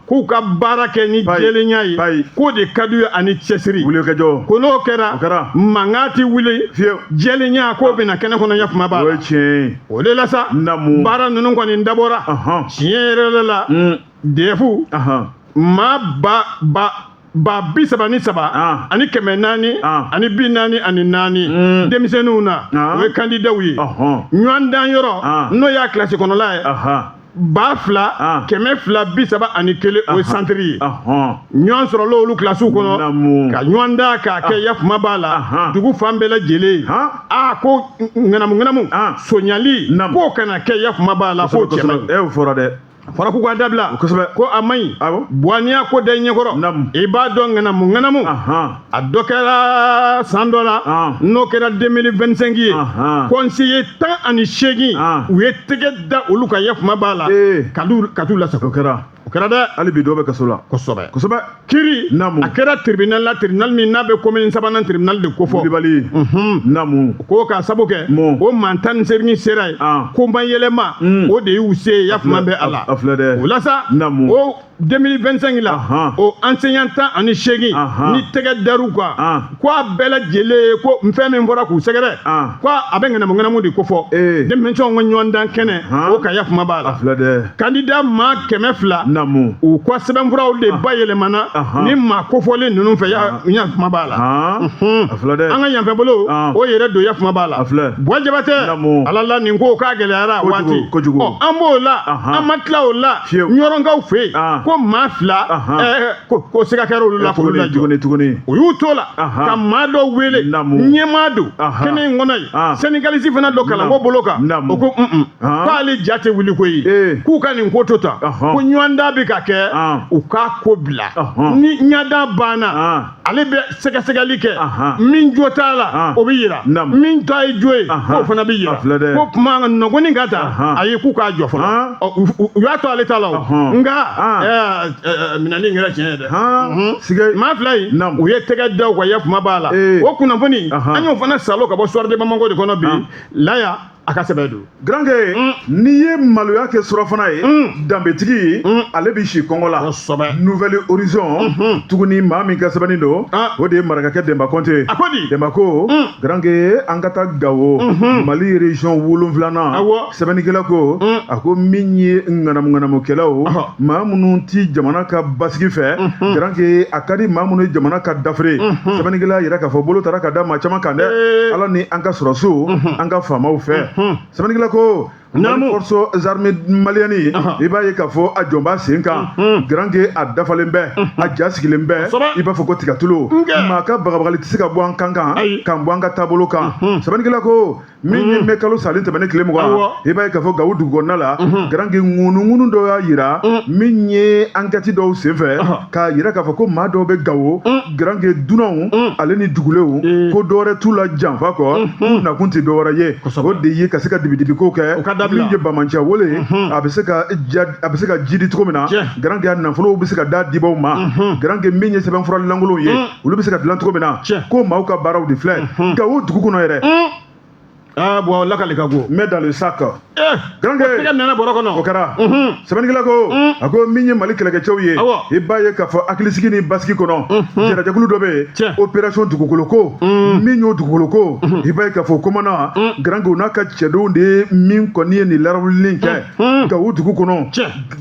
k'u ka baara kɛ ni jɛlenya ye, k'o de ka d'u ye ani cɛsiri. Wulikajɔ. Ko n'o kɛra, mankan tɛ wuli, jɛlenya k'o bɛna kɛnɛ kɔnɔ ɲɛ kuma b'a la. O ye tiɲɛ ye. O de la sa, baara ninnu kɔni dabɔra tiɲɛ yɛrɛ la, DEF maa ba ba ba 33 ani 444 denmisɛnninw na, o ye kandidaw ye. Ɲɔgɔn dan yɔrɔ, n'o y'a kilasi kɔnɔla ye, 2231, o ye centre ye. Ɲɔgɔn sɔrɔla olu kilasiw kɔnɔ ka ɲɔgɔn da k'a kɛ, ya kuma b'a la, dugu fan bɛɛ lajɛlen. Aa, ko ŋanamu ŋanamu, sonyali, k'o kana kɛ, ya kuma b'a la, k'o cɛ man ɲi. E, o fɔra dɛ. Fɔra k'u ka dabila. Ko a man ɲi. Buwa, n'i y'a ko da i ɲɛkɔrɔ, i b'a dɔn ŋanamu ŋanamu, a dɔ kɛra san dɔ la, n'o kɛra 2025 ye, conseiller 18, u ye tɛgɛ da olu kan, ya kuma b'a la, ka t'u lasago. O kɛra. O kɛra dɛ. Hali bi dɔw bɛ kaso la. Kosɛbɛ. Kosɛbɛ. Kiri a kɛra tribunal la, tribunal min n'a bɛ commune sabanan tribunal de kofɔ. Wulibali. Naamu. Ko k'a sabu kɛ, o maa 18 sera yen, ko ma yɛlɛma, o de y'u se, ya kuma bɛ a la. A filɛ dɛ. O la sa, Naamu. o 2025 la, o enseignant 18 ni tɛgɛ dar'u kan, ko a bɛɛ lajɛlen ko fɛn min fɔra k'u sɛgɛrɛ, ko a bɛ ŋanamu ŋanamu de kofɔ denmisɛnw ka ɲɔgɔndan kɛnɛ o kan. Yakuma b'a la. Candidat maa 200, u ka sɛbɛnfuraw de bayɛlɛmana ni maa kofɔlen ninnu fɛ. Yakuma b'a la. An ka yanfɛ bolo o yɛrɛ don. Yakuma b'a la. Buwa Jabatɛ, ala la nin ko k'a gɛlɛyara waati. An b'o la, an ma tila o la. Ɲɔrɔnkaw fɛ yen, ko maa 2 ko siga kɛra olu la k'olu lajɔ. Tuguni. U y'u to la ka maa dɔw wele, ɲɛmaa don kɛnɛ in kɔnɔ yen, syndicaliste fana don kalanko bolo kan. O ko k'ale ja tɛ wuli koyi, k'u ka nin ko to tan, ko ɲɔgɔndan bɛ ka kɛ, u k'a ko bila. Ni ɲadan banna, ale bɛ sɛgɛsɛgɛli kɛ. Min jo t'a la, o bɛ yira. Min ta ye jo ye, k'o fana bɛ yira. Ko kuma nɔgɔni ka ta, ayi, k'u k'a jɔ fɔlɔ. U y'a to ale ta la o, nka minɛni kɛra tiɲɛ ye dɛ. Maa 2 in, u ye tɛgɛ da u kan. Yakuma b'a la. O kunnafoni, an y'o fana salo ka bɔ Soir de Bamako de kɔnɔ bi laya. A ka sɛbɛn don. Garankɛ, n'i ye maloya kɛ surafana ye, danbetigi ale bɛ si kɔngɔ la. Nouvel Horizon tuguni, maa min ka sɛbɛnni don, o de ye marakakɛ Denba Kɔnte. A ko di? Denba ko, garankɛ, an ka taa Gawo, Mali région 7nan. Sɛbɛnnikɛla ko, a ko min ye ŋanamu ŋanamukɛlaw, maa minnu ti jamana ka basigi fɛ, garankɛ, a ka di maa minnu ye jamana ka dafere. Sɛbɛnnikɛla yira k'a fɔ bolo taara ka da maa caman kan dɛ, ala ni an ka sɔrɔsiw, an ka faamaw fɛ. Sɛbɛnnikɛla ko, Mali forces armées maliennes, i b'a ye k'a fɔ a jɔn b'a sen kan. Garankɛ, a dafalen bɛ, a ja sigilen bɛ, i b'a fɔ ko tigatulu. Maa ka bagabagali tɛ se ka bɔ an kan kan k'an bɔ an ka taabolo kan. Sɛbɛnnikɛla ko, min ye mɛ kalo salen tɛmɛnen tile 20, i b'a ye k'a fɔ Gawo dugu kɔnɔna la, garankɛ, ŋunuŋunu dɔw y'a yira, min ye enquête dɔw senfɛ, k'a yira k'a fɔ ko maa dɔw bɛ Gawo, garankɛ, dunanw ale ni dugulenw, ko dɔwɛrɛ t'u la janfa kɔ, k'u nakun tɛ dɔwɛrɛ ye, o de ye ka se ka dibidibiko kɛ. Min ye bamanciya wele, a bɛ se ka a bɛ se ka ji di cogo min na, garankɛ, a nafolow bɛ se ka da dibaw ma. Garankɛ, min ye sɛbɛnfura lankolonw ye, olu bɛ se ka dilan cogo min na, ko maaw ka baaraw de filɛ Gawo dugu kɔnɔ yɛrɛ. Ah, bon, lakali ka go. Main dans le sac. Garankɛ, tɛgɛ nana bɔrɔ kɔnɔ. O kɛra. Sɛbɛnnikɛla ko, a ko min ye Mali kɛlɛkɛcɛw ye, i b'a ye k'a fɔ hakilisigi ni basigi kɔnɔ, jɛrɛjɛkulu dɔ bɛ yen, opération dugukolo ko. Min y'o dugukolo ko, i b'a ye k'a fɔ commandant, garankɛ, u n'a ka cɛdenw de ye min kɔni ye nin larawulili kɛ Gawo dugu kɔnɔ.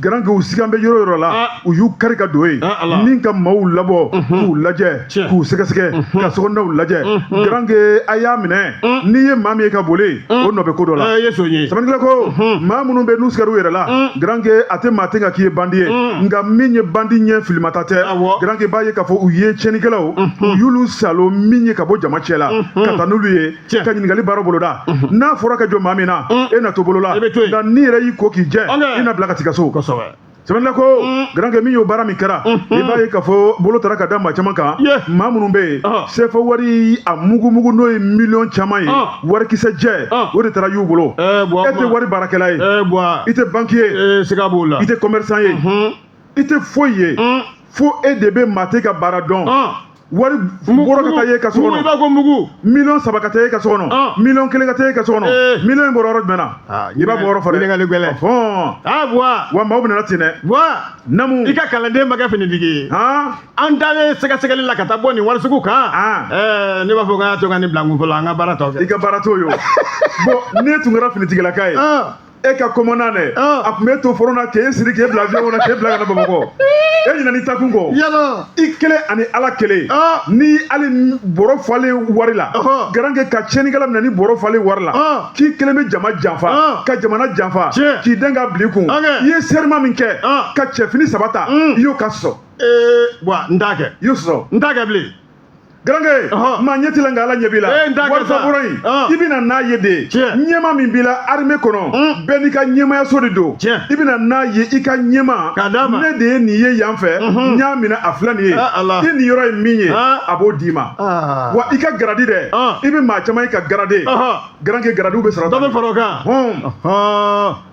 Garankɛ, u sigan bɛ yɔrɔ yɔrɔ la, u y'u kari ka don yen ni ka maaw labɔ k'u lajɛ, k'u sɛgɛsɛgɛ, ka sokɔnɔnaw lajɛ. Garankɛ, a y'a minɛ, n'i ye maa min ye ka boli, o nɔ bɛ ko dɔ la. Sɛbɛnnikɛla ko, maa minnu bɛ n'u sigar'u yɛrɛ la, garankɛ, a tɛ maa tɛ ka k'i ye bandi ye, nka min ye bandi ɲɛ filimata tɛ. Garankɛ, b'a ye k'a fɔ u ye tiɲɛnikɛlaw, u y'olu salo min ye ka bɔ jama cɛ la ka taa n'olu ye ka ɲininkali baara boloda. N'a fɔra ka jɔ maa min na, e na to bolo la, nka n'i yɛrɛ y'i ko k'i jɛ, i na bila ka t'i ka so. Sɛbɛnnikɛla ko, garankɛ, min y'o baara min kɛra, i b'a ye k'a fɔ bolo taara ka da maa caman kan, maa minnu bɛ yen, CFA wari a mugumugu, n'o ye miliyɔn caman ye, warikisɛ jɛ, o de taara y'u bolo. E tɛ wari baarakɛla ye, i tɛ banquier ye, i tɛ commerçant ye, i tɛ foyi ye, fo e de bɛ maa tɛ ka baara dɔn. Wari bɔrɔ ka taa ye ka so kɔnɔ, i b'a ko mugu. Miliyɔn 3 ka taa e ka so kɔnɔ, miliyɔn 1 ka taa e ka so kɔnɔ, miliyɔn in bɔra yɔrɔ jumɛn na? I b'a bɔ yɔrɔ fɔ dɛ. Ɲininkali gɛlɛn. Ah, buwa. Wa maaw bɛna ten dɛ. Buwa. Namu. I ka kalanden ma kɛ finitigi ye. An taalen sɛgɛsɛgɛli la ka taa bɔ nin wari sugu kan. Ne b'a fɔ k'an y'a to ka nin bila n kun fɔlɔ, an ka baara tɔ kɛ. I ka baara t'o ye o. Bon, ne tun kɛra finitigilaka ye, e ka commandant dɛ, a tun bɛ to fɔlɔ na k'e siri, k'e bila avion kɔnɔ, k'e bila ka na Bamakɔ. E ɲinɛ n'i takun kɔ. I kelen ani Ala kelen. Ni hali bɔrɔ falen wari la, garankɛ, ka tiɲɛnikɛla minɛ ni bɔrɔ falen wari la, k'i kelen bɛ jama janfa, ka jamana janfa, k'i den ka bila i kun. I ye serment min kɛ ka cɛfini 3 ta, i y'o ka sɔsɔ. Buwa, n t'a kɛ. I y'o sɔsɔ. N t'a kɛ bilen. Garankɛ, maa ɲɛ t'i la, nka Ala ɲɛ b'i la. Warifa bɔrɔ in, i bɛna n'a ye de. Ɲɛma min b'i la armée kɔnɔ, bɛɛ n'i ka ɲɛmayaso de don. I bɛna n'a ye i ka ɲɛma. Ne de ye nin ye yan fɛ, n y'a minɛ, a filɛ nin ye. I nin yɔrɔ ye min ye, a b'o d'i ma. Wa i ka garadi dɛ, i bɛ maa caman ye ka garade. Garankɛ, garadiw bɛ sɔrɔ. Dɔ bɛ fara o kan.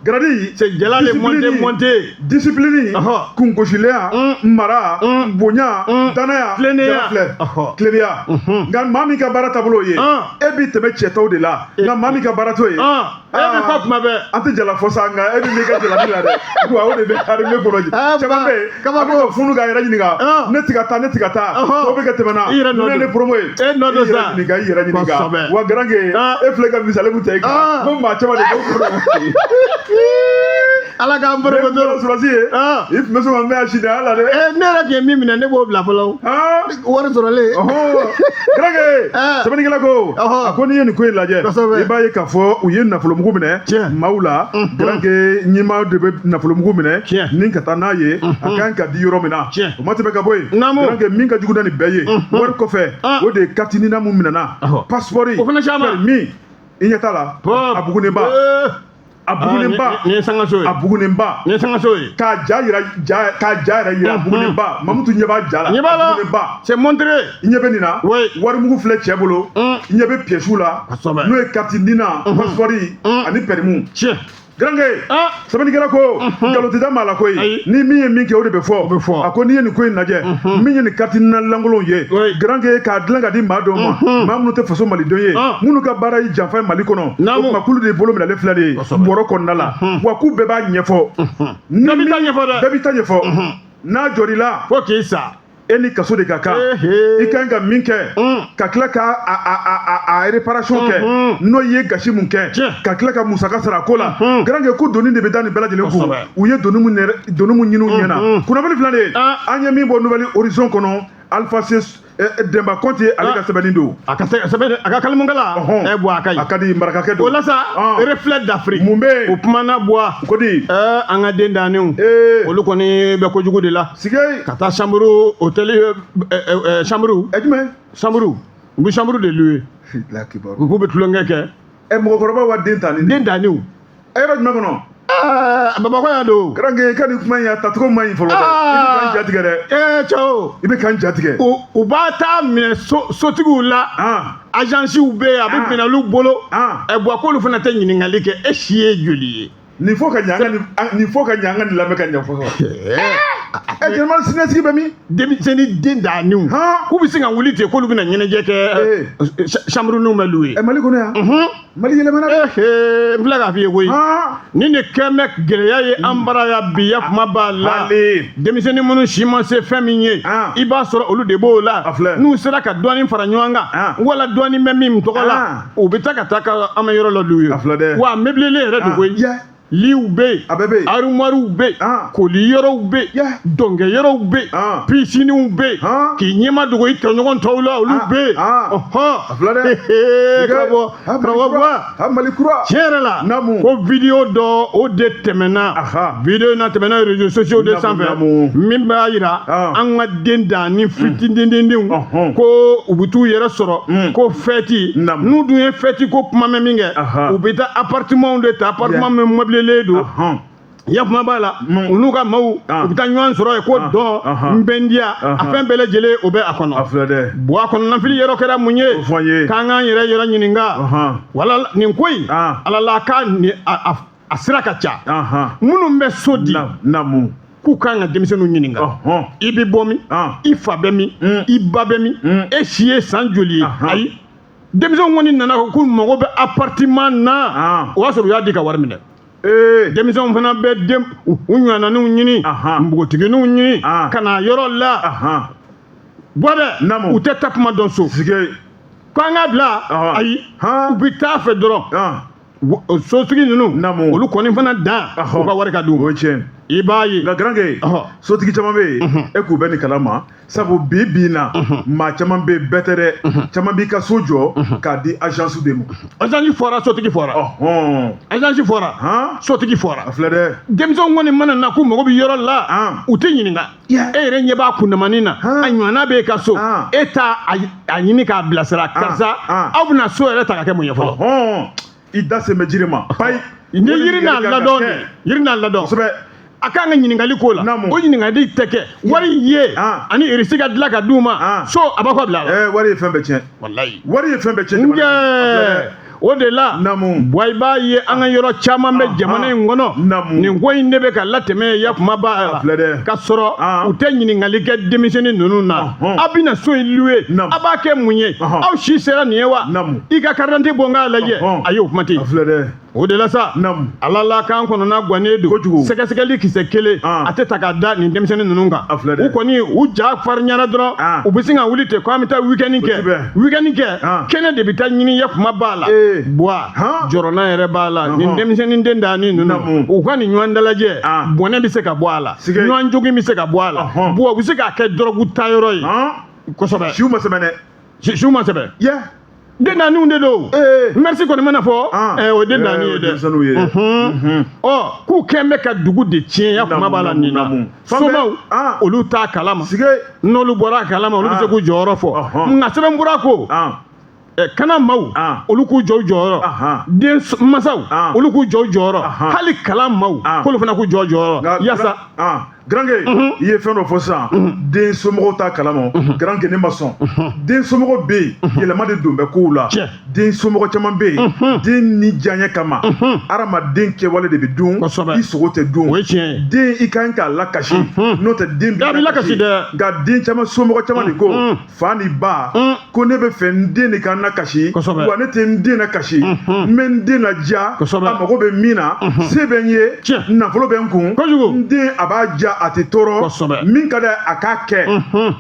Garadi. C'est jala de monter monter. Discipline, kungosilenya, mara, bonya, danaya, tilennenya. Tilennenya. teliya. Nka maa min ka baara taabolo ye, e b'i tɛmɛ cɛ tɔw de la, nka maa min ka baara t'o ye, e bɛ kɔ kuma bɛɛ. An tɛ jala fɔ sa, nka e bɛ n'i ka jalabi la dɛ, wa o de bɛ armée kɔnɔ. Caman bɛ yen, a bɛ ka funu k'a yɛrɛ ɲininka, ne ti ka taa, ne ti ka taa, tɔw bɛ ka tɛmɛ na, ne ye ne promo ye. E nɔ don sa. I yɛrɛ ɲininka, i yɛrɛ ɲininka. Wa Garange, e filɛ ka misali mun ta i kan, ko maa caman de b'o kɔnɔ. Ala k'an baro. Ne sɔrɔsi ye, i tun bɛ sɔn ka mɛn a sidanya la dɛ. Ne yɛrɛ tun ye min minɛ, ne b'o bila fɔlɔ. Wari sɔrɔlen. Garange, sɛbɛnnikɛla ko, a ko n'i ye nin ko in lajɛ, i b'a ye k'a fɔ u ye nafolomugu minɛ maaw la. Garange, ɲimaa de bɛ nafolomugu minɛ ni ka taa n'a ye, a kan ka di yɔrɔ min na, o ma tɛmɛ ka bɔ yen. Garange, min ka jugu na nin bɛɛ ye wari kɔfɛ, o de ye carte NINA mun minɛna, passeport, o fana caman. Permis, i ɲɛ t'a la, a bugunenba. A bugunenba. Nin ye sangaso ye. A bugunenba. Nin ye sangaso ye. K'a ja yira, ja, k'a ja yɛrɛ yira, a bugunenba. Mamutu ɲɛ b'a ja la. Ɲɛ b'a la. A bugunenba. C'est montré. I ɲɛ bɛ nin na. Oui. Warimugu filɛ cɛ bolo. I ɲɛ bɛ pièces la. N'o ye carte NINA, passeport ani permis. Tiɲɛ. Garange, sɛbɛnnikɛla ko, nkalon tɛ da maa la koyi, ni min ye min kɛ, o de bɛ fɔ. A ko n'i ye nin ko in lajɛ, min ye nin carte NINA lankolonw ye, Garange, k'a dilan ka di maa dɔw ma, maa minnu tɛ faso malidenw ye, minnu ka baara ye janfa ye Mali kɔnɔ, o tuma k'olu de bolo minɛlen filɛ nin ye bɔrɔ kɔnɔna la, wa k'u bɛɛ b'a ɲɛfɔ. Bɛɛ b'i ta ɲɛfɔ dɛ. Bɛɛ b'i ta ɲɛfɔ. N'a jɔr'i la, fo k'i sa. E ni kaso de ka kan. I kan ka min kɛ, ka tila ka a réparation kɛ, n'o ye gasi mun kɛ, ka tila ka musaka sara a ko la. Garange, ko doni de bɛ da nin bɛɛ lajɛlen kun. U ye doni mun ɲini u ɲɛna. Kunnafoni filɛ nin ye, an ye min bɔ Nouvel Horizon kɔnɔ, Alpha C Denba Kɔnte, ale ka sɛbɛnni don. A ka sɛbɛn, a ka kalimukala. Ɛ bɔ, a ka ɲi. A ka di, marakakɛ don. O la sa, Reflet d'Afrique. Mun bɛ yen? O kumana buwa. Ko di? An ka den dannenw. Olu kɔni bɛ kojugu de la. Sige. Ka taa chambre hôtel, chambre. Ɛ, jumɛn? Chambre. U bɛ chambre de louer. Lakibaru. K'u bɛ tulonkɛ kɛ. Ɛ, mɔgɔkɔrɔba wa den tanni. Den dannenw. Ɛ, yɔrɔ jumɛn kɔnɔ? Bamakɔ yan don. Garange, i ka nin kuma in, a tacogo man ɲi fɔlɔ dɛ. I bɛ k'an jatigɛ dɛ. Cɛw. I bɛ k'an jatigɛ. U b'a taa minɛ sotigiw la. Agencew bɛ yen, a bɛ minɛ olu bolo. Ɛ bɔn, k'olu fana tɛ ɲininkali kɛ, e si ye joli ye? Nin fɔ ka ɲɛ, an ka nin fɔ ka ɲɛ, an ka nin lamɛn ka ɲɛ fɔlɔ. Ɛ, jɛnɛma, siniɲɛsigi bɛ min? Denmisɛnnin den dannenw. K'u bɛ se ka wuli ten k'olu bɛna ɲɛnajɛ kɛ, chambre ninnu bɛ louer. Ɛ, Mali kɔnɔ yan. Mali yɛlɛmana dɛ. N filɛ k'a f'i ye koyi. Nin de kɛn bɛ gɛlɛya ye an bara yan bi, ya kuma b'a la. Denmisɛnnin minnu si ma se fɛn min ye, i b'a sɔrɔ olu de b'o la. N'u sera ka dɔɔnin fara ɲɔgɔn kan, wala dɔɔnin bɛ min tɔgɔ la, u bɛ taa ka taa ka an bɛ yɔrɔ dɔ louer. Wa meublé yɛrɛ don koyi. Liw bɛ yen, a bɛɛ bɛ yen, armoirew bɛ yen, koli yɔrɔw bɛ yen, dɔnkɛ yɔrɔw bɛ yen, piscines bɛ yen, k'i ɲɛma dogo i tɔɲɔgɔn tɔw la, olu bɛ yen. A filɛ dɛ. Karamɔgɔ, karamɔgɔ Buwa. Mali kura. Tiɲɛ yɛrɛ la, ko vidéo dɔ o de tɛmɛna, vidéo na tɛmɛna réseaux sociaux de sanfɛ, min b'a yira an ka den danni fitinindenw ko u bɛ t'u yɛrɛ sɔrɔ ko fête. N'u dun ye fête ko kuma mɛn min kɛ, u bɛ taa appartement de ta, appartement min meublé don, ya kuma b'a la, u n'u ka maaw, u bɛ taa ɲɔgɔn sɔrɔ yen ko dɔn n bɛ n diya, a fɛn bɛɛ lajɛlen o bɛ a kɔnɔ. Buwa, kɔnɔnafili yɔrɔ kɛra mun ye? K'an k'an yɛrɛ yɔrɔ ɲininka wala nin ko in, ala la k'a a sira ka ca. Minnu bɛ so di, k'u kan ka denmisɛnninw ɲininka, i bɛ bɔ min, i fa bɛ min, i ba bɛ min, e si ye san joli ye? Ayi, denmisɛnw kɔni nana k'u mago bɛ appartement na, o y'a sɔrɔ u y'a di ka wari minɛ. Denmisɛnw fana bɛ den u ɲɔgɔnnaninw ɲini, npogotigininw ɲini ka na yɔrɔ la bɔ dɛ, u tɛ taa kuma dɔn so k'an ka bila. Ayi, u bɛ taa fɛ dɔrɔn. Sotigi ninnu, olu kɔni fana dan u ka wari ka d'u ma. I b'a ye. Nka Garange, sotigi caman bɛ yen, e k'u bɛ nin kalama, sabu bi bi in na, maa caman bɛ yen, bɛɛ tɛ dɛ, caman b'i ka so jɔ k'a di agence de ma. Agence fɔra, sotigi fɔra. Agence fɔra, sotigi fɔra. A filɛ dɛ. Denmisɛnw kɔni mana na k'u mago bɛ yɔrɔ la, u tɛ ɲininka. E yɛrɛ ɲɛ b'a kundamanin na, a ɲɔgɔnna b'e ka so, e t'a a ɲini k'a bilasira, karisa, aw bɛna so yɛrɛ ta ka kɛ mun ye fɔlɔ? I da sen bɛ jiri ma. Payi. Ni yiri n'a ladɔn de, yiri n'a ladɔn. Kosɛbɛ. A kan ka ɲininkali k'o la, o ɲininkali tɛ kɛ. Wari ye ani irisi ka dilan ka d'u ma, so a b'a kɔ bila a la. Wari ye fɛn bɛɛ tiɲɛ. Walayi. Wari ye fɛn bɛɛ tiɲɛ. Njɛ. O de la, Buwa, i b'a ye an ka yɔrɔ caman bɛ jamana in kɔnɔ, nin ko in de bɛ ka latɛmɛ ya kuma b'a la, ka sɔrɔ u tɛ ɲininkali kɛ denmisɛnnin ninnu na. Aw bɛna so in louer, aw b'a kɛ mun ye? Aw si sera nin ye wa? I ka carte d'identité bɔ n k'a lajɛ. Ayi, o kuma tɛ yen. O de la sa, Ala la k'an kɔnɔna gannen don. Sɛgɛsɛgɛli kisɛ kelen a tɛ ta ka da nin denmisɛnnin ninnu kan. U kɔni, u ja farinyara dɔrɔn, u bɛ sin ka wuli ten ko an bɛ taa week-end kɛ, week-end kɛ. Kɛnɛ de bɛ taa ɲini ya kuma b'a la. Buwa, jɔrɔna yɛrɛ b'a la. Nin denmisɛnnin den daani ninnu, u ka nin ɲɔgɔn dalajɛ, bɔnɛ bɛ se ka bɔ a la, ɲɔgɔn jogin bɛ se ka bɔ a la. Buwa, u bɛ se k'a kɛ dɔrɔgu tayɔrɔ ye kosɛbɛ. Siw ma sɛbɛn dɛ. Siw ma sɛbɛn. Den naaniw de don. Merci kɔni mana fɔ, o ye den naani ye dɛ. Ɔ, k'u kɛn bɛ ka dugu de tiɲɛ ya kuma b'a la nin na. Somaw, olu t'a kalama. N'olu bɔra a kalama, olu bɛ se k'u jɔyɔrɔ fɔ. Nka sɛbɛnfura ko kana maaw, olu k'u jɔ u jɔyɔrɔ, den masaw, olu k'u jɔ u jɔyɔrɔ, hali kalan maaw, k'olu fana k'u jɔ u jɔyɔrɔ yaasa. Garanke, i ye fɛn dɔ fɔ sisan, den somɔgɔw t'a kalama. Garanke, ne ma sɔn. Den somɔgɔw bɛ yen, yɛlɛma de don bɛ kow la. Den somɔgɔ caman bɛ yen, den ni diyaɲɛ kama, hadamaden kɛwale de bɛ dun, i sogo tɛ dun. O ye tiɲɛ ye. Den, i kan k'a lakasi, n'o tɛ den b'i lakasi dɛ. Nka den caman, somɔgɔ caman de ko, fa ni ba ko, ne bɛ fɛ n den de ka nakasi, wa ne tɛ n den nakasi, n bɛ n den ladiya. A mago bɛ min na, se bɛ n ye, nafolo bɛ n kun, n den a b'a diya, a tɛ tɔɔrɔ, min ka d'a ye, a k'a kɛ.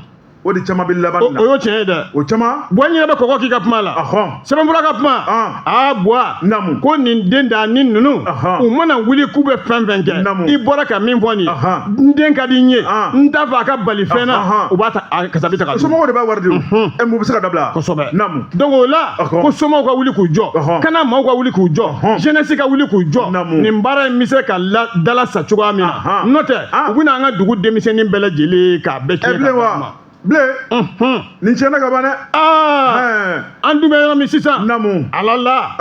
O de caman bɛ laban na. O y'o tiɲɛ ye dɛ. O caman. Buwa, n yɛrɛ bɛ kɔgɔ k'i ka kuma la. Sɛbɛnfura ka kuma. Aa Buwa. Ko nin den da ni ninnu, u mana wuli k'u bɛ fɛn fɛn kɛ, i bɔra ka min fɔ nin ye, n den ka di n ye, n t'a fɛ a ka bali fɛn na, u b'a ta, a kasabi ta ka dun. Somɔgɔw de b'a wari di o. Ɛ, mun bɛ se ka dabila? Donc o la, ko somaw ka wuli k'u jɔ, kana maaw ka wuli k'u jɔ, jeunesse ka wuli k'u jɔ, nin baara in bɛ se ka dala sa cogoya min na. N'o tɛ, u bɛna an ka dugu denmisɛnnin bɛɛ lajɛlen k'a bɛɛ tiɲɛ ka d'a ma. Bilen, nin tiɲɛna ka ban dɛ. An dun bɛ yɔrɔ min sisan, Ala la,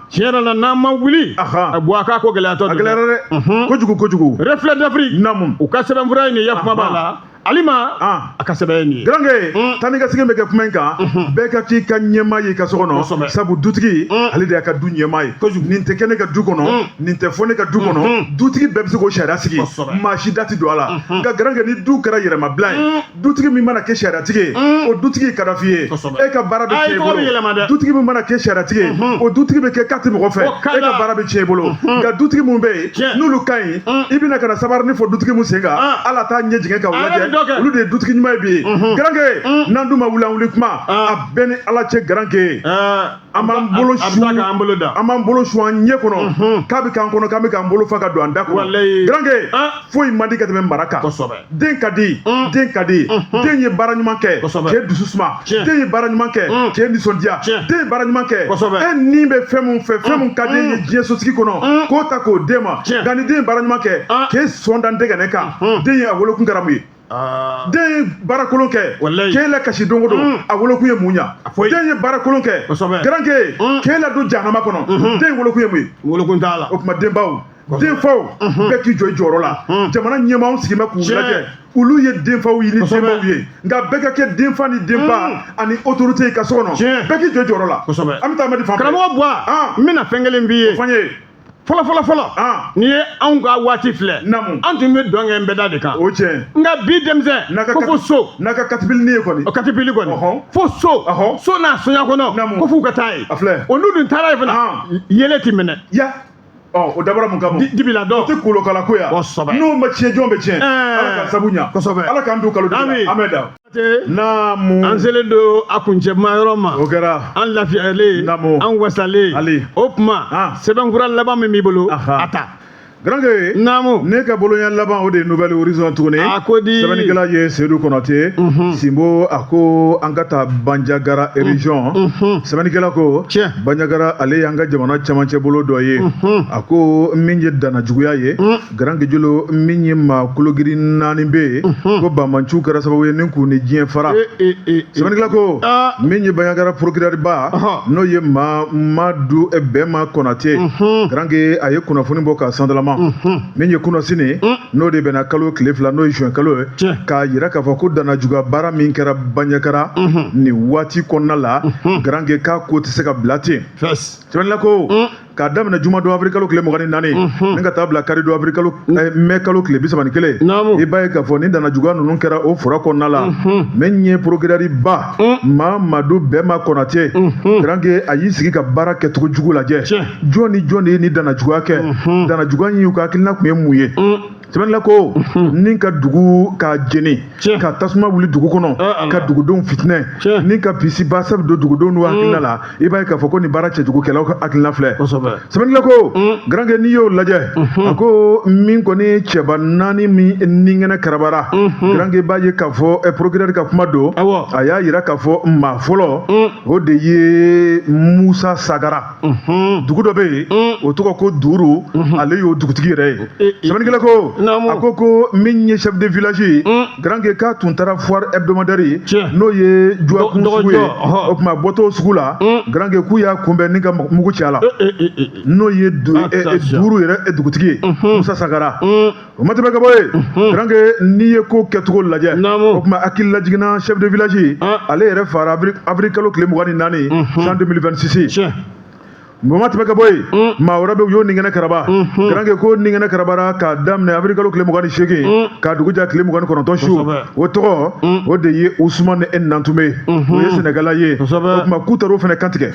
tiɲɛ yɛrɛ la, n'an ma wuli, Buwa, k'a ko gɛlɛyatɔ don. A gɛlɛyara dɛ, kojugu kojugu. Reflet d'Afrique, u ka sɛbɛnfura ye nin ye, kuma b'a la. Alima, a ka sɛbɛn ye nin ye. Garanke, taa ni ka segin bɛ kɛ kuma in kan, bɛɛ ka k'i ka ɲɛmaa ye i ka so kɔnɔ, sabu dutigi, ale de y'a ka du ɲɛmaa ye. Nin tɛ kɛ ne ka du kɔnɔ, nin tɛ fɔ ne ka du kɔnɔ. Dutigi bɛɛ bɛ se k'o sariya sigi, maa si da tɛ don a la. Nka Garanke, ni du kɛra yɛrɛmabila ye, dutigi min mana kɛ sariyatigi ye, o dutigi ye Kadafi ye, e ka baara bɛ tiɲɛ i bolo. Dutigi min mana kɛ sariyatigi ye, o dutigi bɛ kɛ k'a tɛ mɔgɔ fɛ, e ka baara bɛ tiɲɛ i bolo. Nka dutigi min bɛ yen, n'olu ka ɲi, i bɛna ka na sabarini fɔ dutigi min sen kan, ala t'a ɲɛ jigin ka o lajɛ, olu de ye dutigi ɲuman ye bi. Garanke, n'an dun ma wuli, an wuli kuma, a bɛɛ ni Ala cɛ. Garanke, an b'an bolo su, an b'an bolo su an ɲɛ kɔnɔ, k'a bɛ k'an kɔnɔ, k'an bɛ k'an bolo fa ka don an da kɔnɔ. Garanke, foyi man di ka tɛmɛ mara kan. Den ka di, den ka di. Den ye baara ɲuman kɛ, k'e dusu suma. Den ye baara ɲuman kɛ, k'e nisɔndiya. Den ye baara ɲuman kɛ, e ni bɛ fɛn mun fɛ, fɛn mun ka den ye diɲɛ sosigi kɔnɔ, k'o ta k'o den ma. Nka ni den ye baara ɲuman kɛ, k'e sɔn da n kan, den ye, a wolokun kɛra mun ye? Den ye baara kolon kɛ, k'e la kasi don o don, a wolokun ye mun ɲa? Den ye baara kolon kɛ, Garanke, k'e la don jahanama kɔnɔ, den wolokun ye mun ye? Wolokun t'a la. O tuma, denbaw, denfaw, bɛɛ k'i jɔ i jɔyɔrɔ la. Jamana ɲɛmaaw sigi bɛ k'u lajɛ, olu ye denfaw ye ni denbaw ye, nka bɛɛ ka kɛ denfa ni denba ani autorité i ka so kɔnɔ, bɛɛ k'i jɔ i jɔyɔrɔ la. An bɛ taa Amadi fan fɛ. Karamɔgɔ Buwa, n bɛna fɛn kelen f'i ye. O fɔ n ye. Fɔlɔ fɔlɔ fɔlɔ, n'i ye anw ka waati filɛ, an tun bɛ dɔn kɛ nbɛda de kan. O tiɲɛ. Nka bi denmisɛn ko fo so. N'a ka katipili ye kɔni. O katipili kɔni, fo so, so n'a soɲa kɔnɔ, ko f'u ka taa yen. A filɛ. Olu dun taara yen fana, yɛlɛ ti minɛ. Ya. Ɔ, o dabɔra mun kama? Dibila dɔn. O tɛ kolokala ko ya. N'o ma tiɲɛ, jɔn bɛ tiɲɛ? Ala ka sabu ɲa. Ala k'an don kalo la. An bɛ da. Naamu. An selen don a kuncɛma yɔrɔ ma. O kɛra. An lafiyalen. Naamu. An wasalen. Ali. O tuma, sɛbɛnfura laban min b'i bolo, a ta. Garanke. Naamu. Ne ka boloɲɛ laban, o de ye Nouvel Horizon tuguni. A ko di. Sɛbɛnnikɛla ye Seydou Konate. Sinbo, a ko an ka taa Bandiagara région. Sɛbɛnnikɛla ko. Tiɲɛ. Bandiagara, ale y'an ka jamana camancɛ bolo dɔ ye. A ko min ye dannajuguya ye. Garanke jolo, min ye maa kologiri naani bɛ yen, ko banbanciw kɛra sababu ye ni k'u ni diɲɛ fara. Sɛbɛnnikɛla ko min ye Bandiagara procureur ba, n'o ye maa Madu Bɛnma Konate. Garanke, a ye kunnafoni bɔ ka sandalama ma min ye kunasini, n'o de bɛnna kalo tile 2, n'o ye juin kalo ye, k'a yira k'a fɔ ko dannajuguya baara min kɛra Bandiagara nin waati kɔnɔna la, garankɛ, k'a ko tɛ se ka bila ten. Sɛbɛnnikɛla ko k'a daminɛ jumadon avril kalo tile 24 ni ka taa bila karidon avril kalo mai kalo tile 31, i b'a ye k'a fɔ ni dannajuguya ninnu kɛra o foro kɔnɔna la. Min ye procureur ba Mamadu Bɛma Konate, garankɛ, a y'i sigi ka baara kɛcogo jugu lajɛ. Jɔn ni jɔn de ye ni dannajuguya kɛ? Dannajuguya in y'u ka hakilina tun ye mun ye? Sɛbɛnnikɛla ko ni ka dugu ka jeni, ka tasuma wuli dugu kɔnɔ, ka dugudenw fitinɛ, ni ka bisiba sabu don dugudenw n'u hakilina la, i b'a ye k'a fɔ ko nin baara cɛjugukɛlaw ka hakilina filɛ. Sɛbɛnnikɛla ko, garankɛ, n'i y'o lajɛ, a ko min kɔni cɛba naani min ni kɛnɛ karabara, garankɛ, i b'a ye k'a fɔ procureur ka kuma don. A y'a yira k'a fɔ maa fɔlɔ, o de ye Musa Sagara. Dugu dɔ bɛ yen, o tɔgɔ ko Duuru, ale y'o dugutigi yɛrɛ ye. Sɛbɛnnikɛla ko, a ko min ye chef de village ye, garankɛ, k'a tun taara foire hebdomadaire ye, n'o ye juwakun sugu ye. O tuma bɔtɔ sugu la, garankɛ, k'u y'a kunbɛn ni ka mugu ci a la, n'o ye Duuru yɛrɛ dugutigi ye, Musa Sagara. O ma tɛmɛ ka bɔ yen, garankɛ, n'i ye ko kɛcogo lajɛ, o tuma hakili lajiginna chef de village ye, ale yɛrɛ fara avril kalo tile 24 san 2026. O ma tɛmɛ ka bɔ yen, maa wɛrɛ bɛ, u y'o ningɛnɛ karaba. Garankɛ, ko ningɛnɛ karabara k'a daminɛ avril kalo tile 28 k'a dugu ja tile 29 su. O tɔgɔ, o de ye Usumani Nantume, o ye Sɛnɛgala ye. O tuma k'u taara o fana kantigɛ.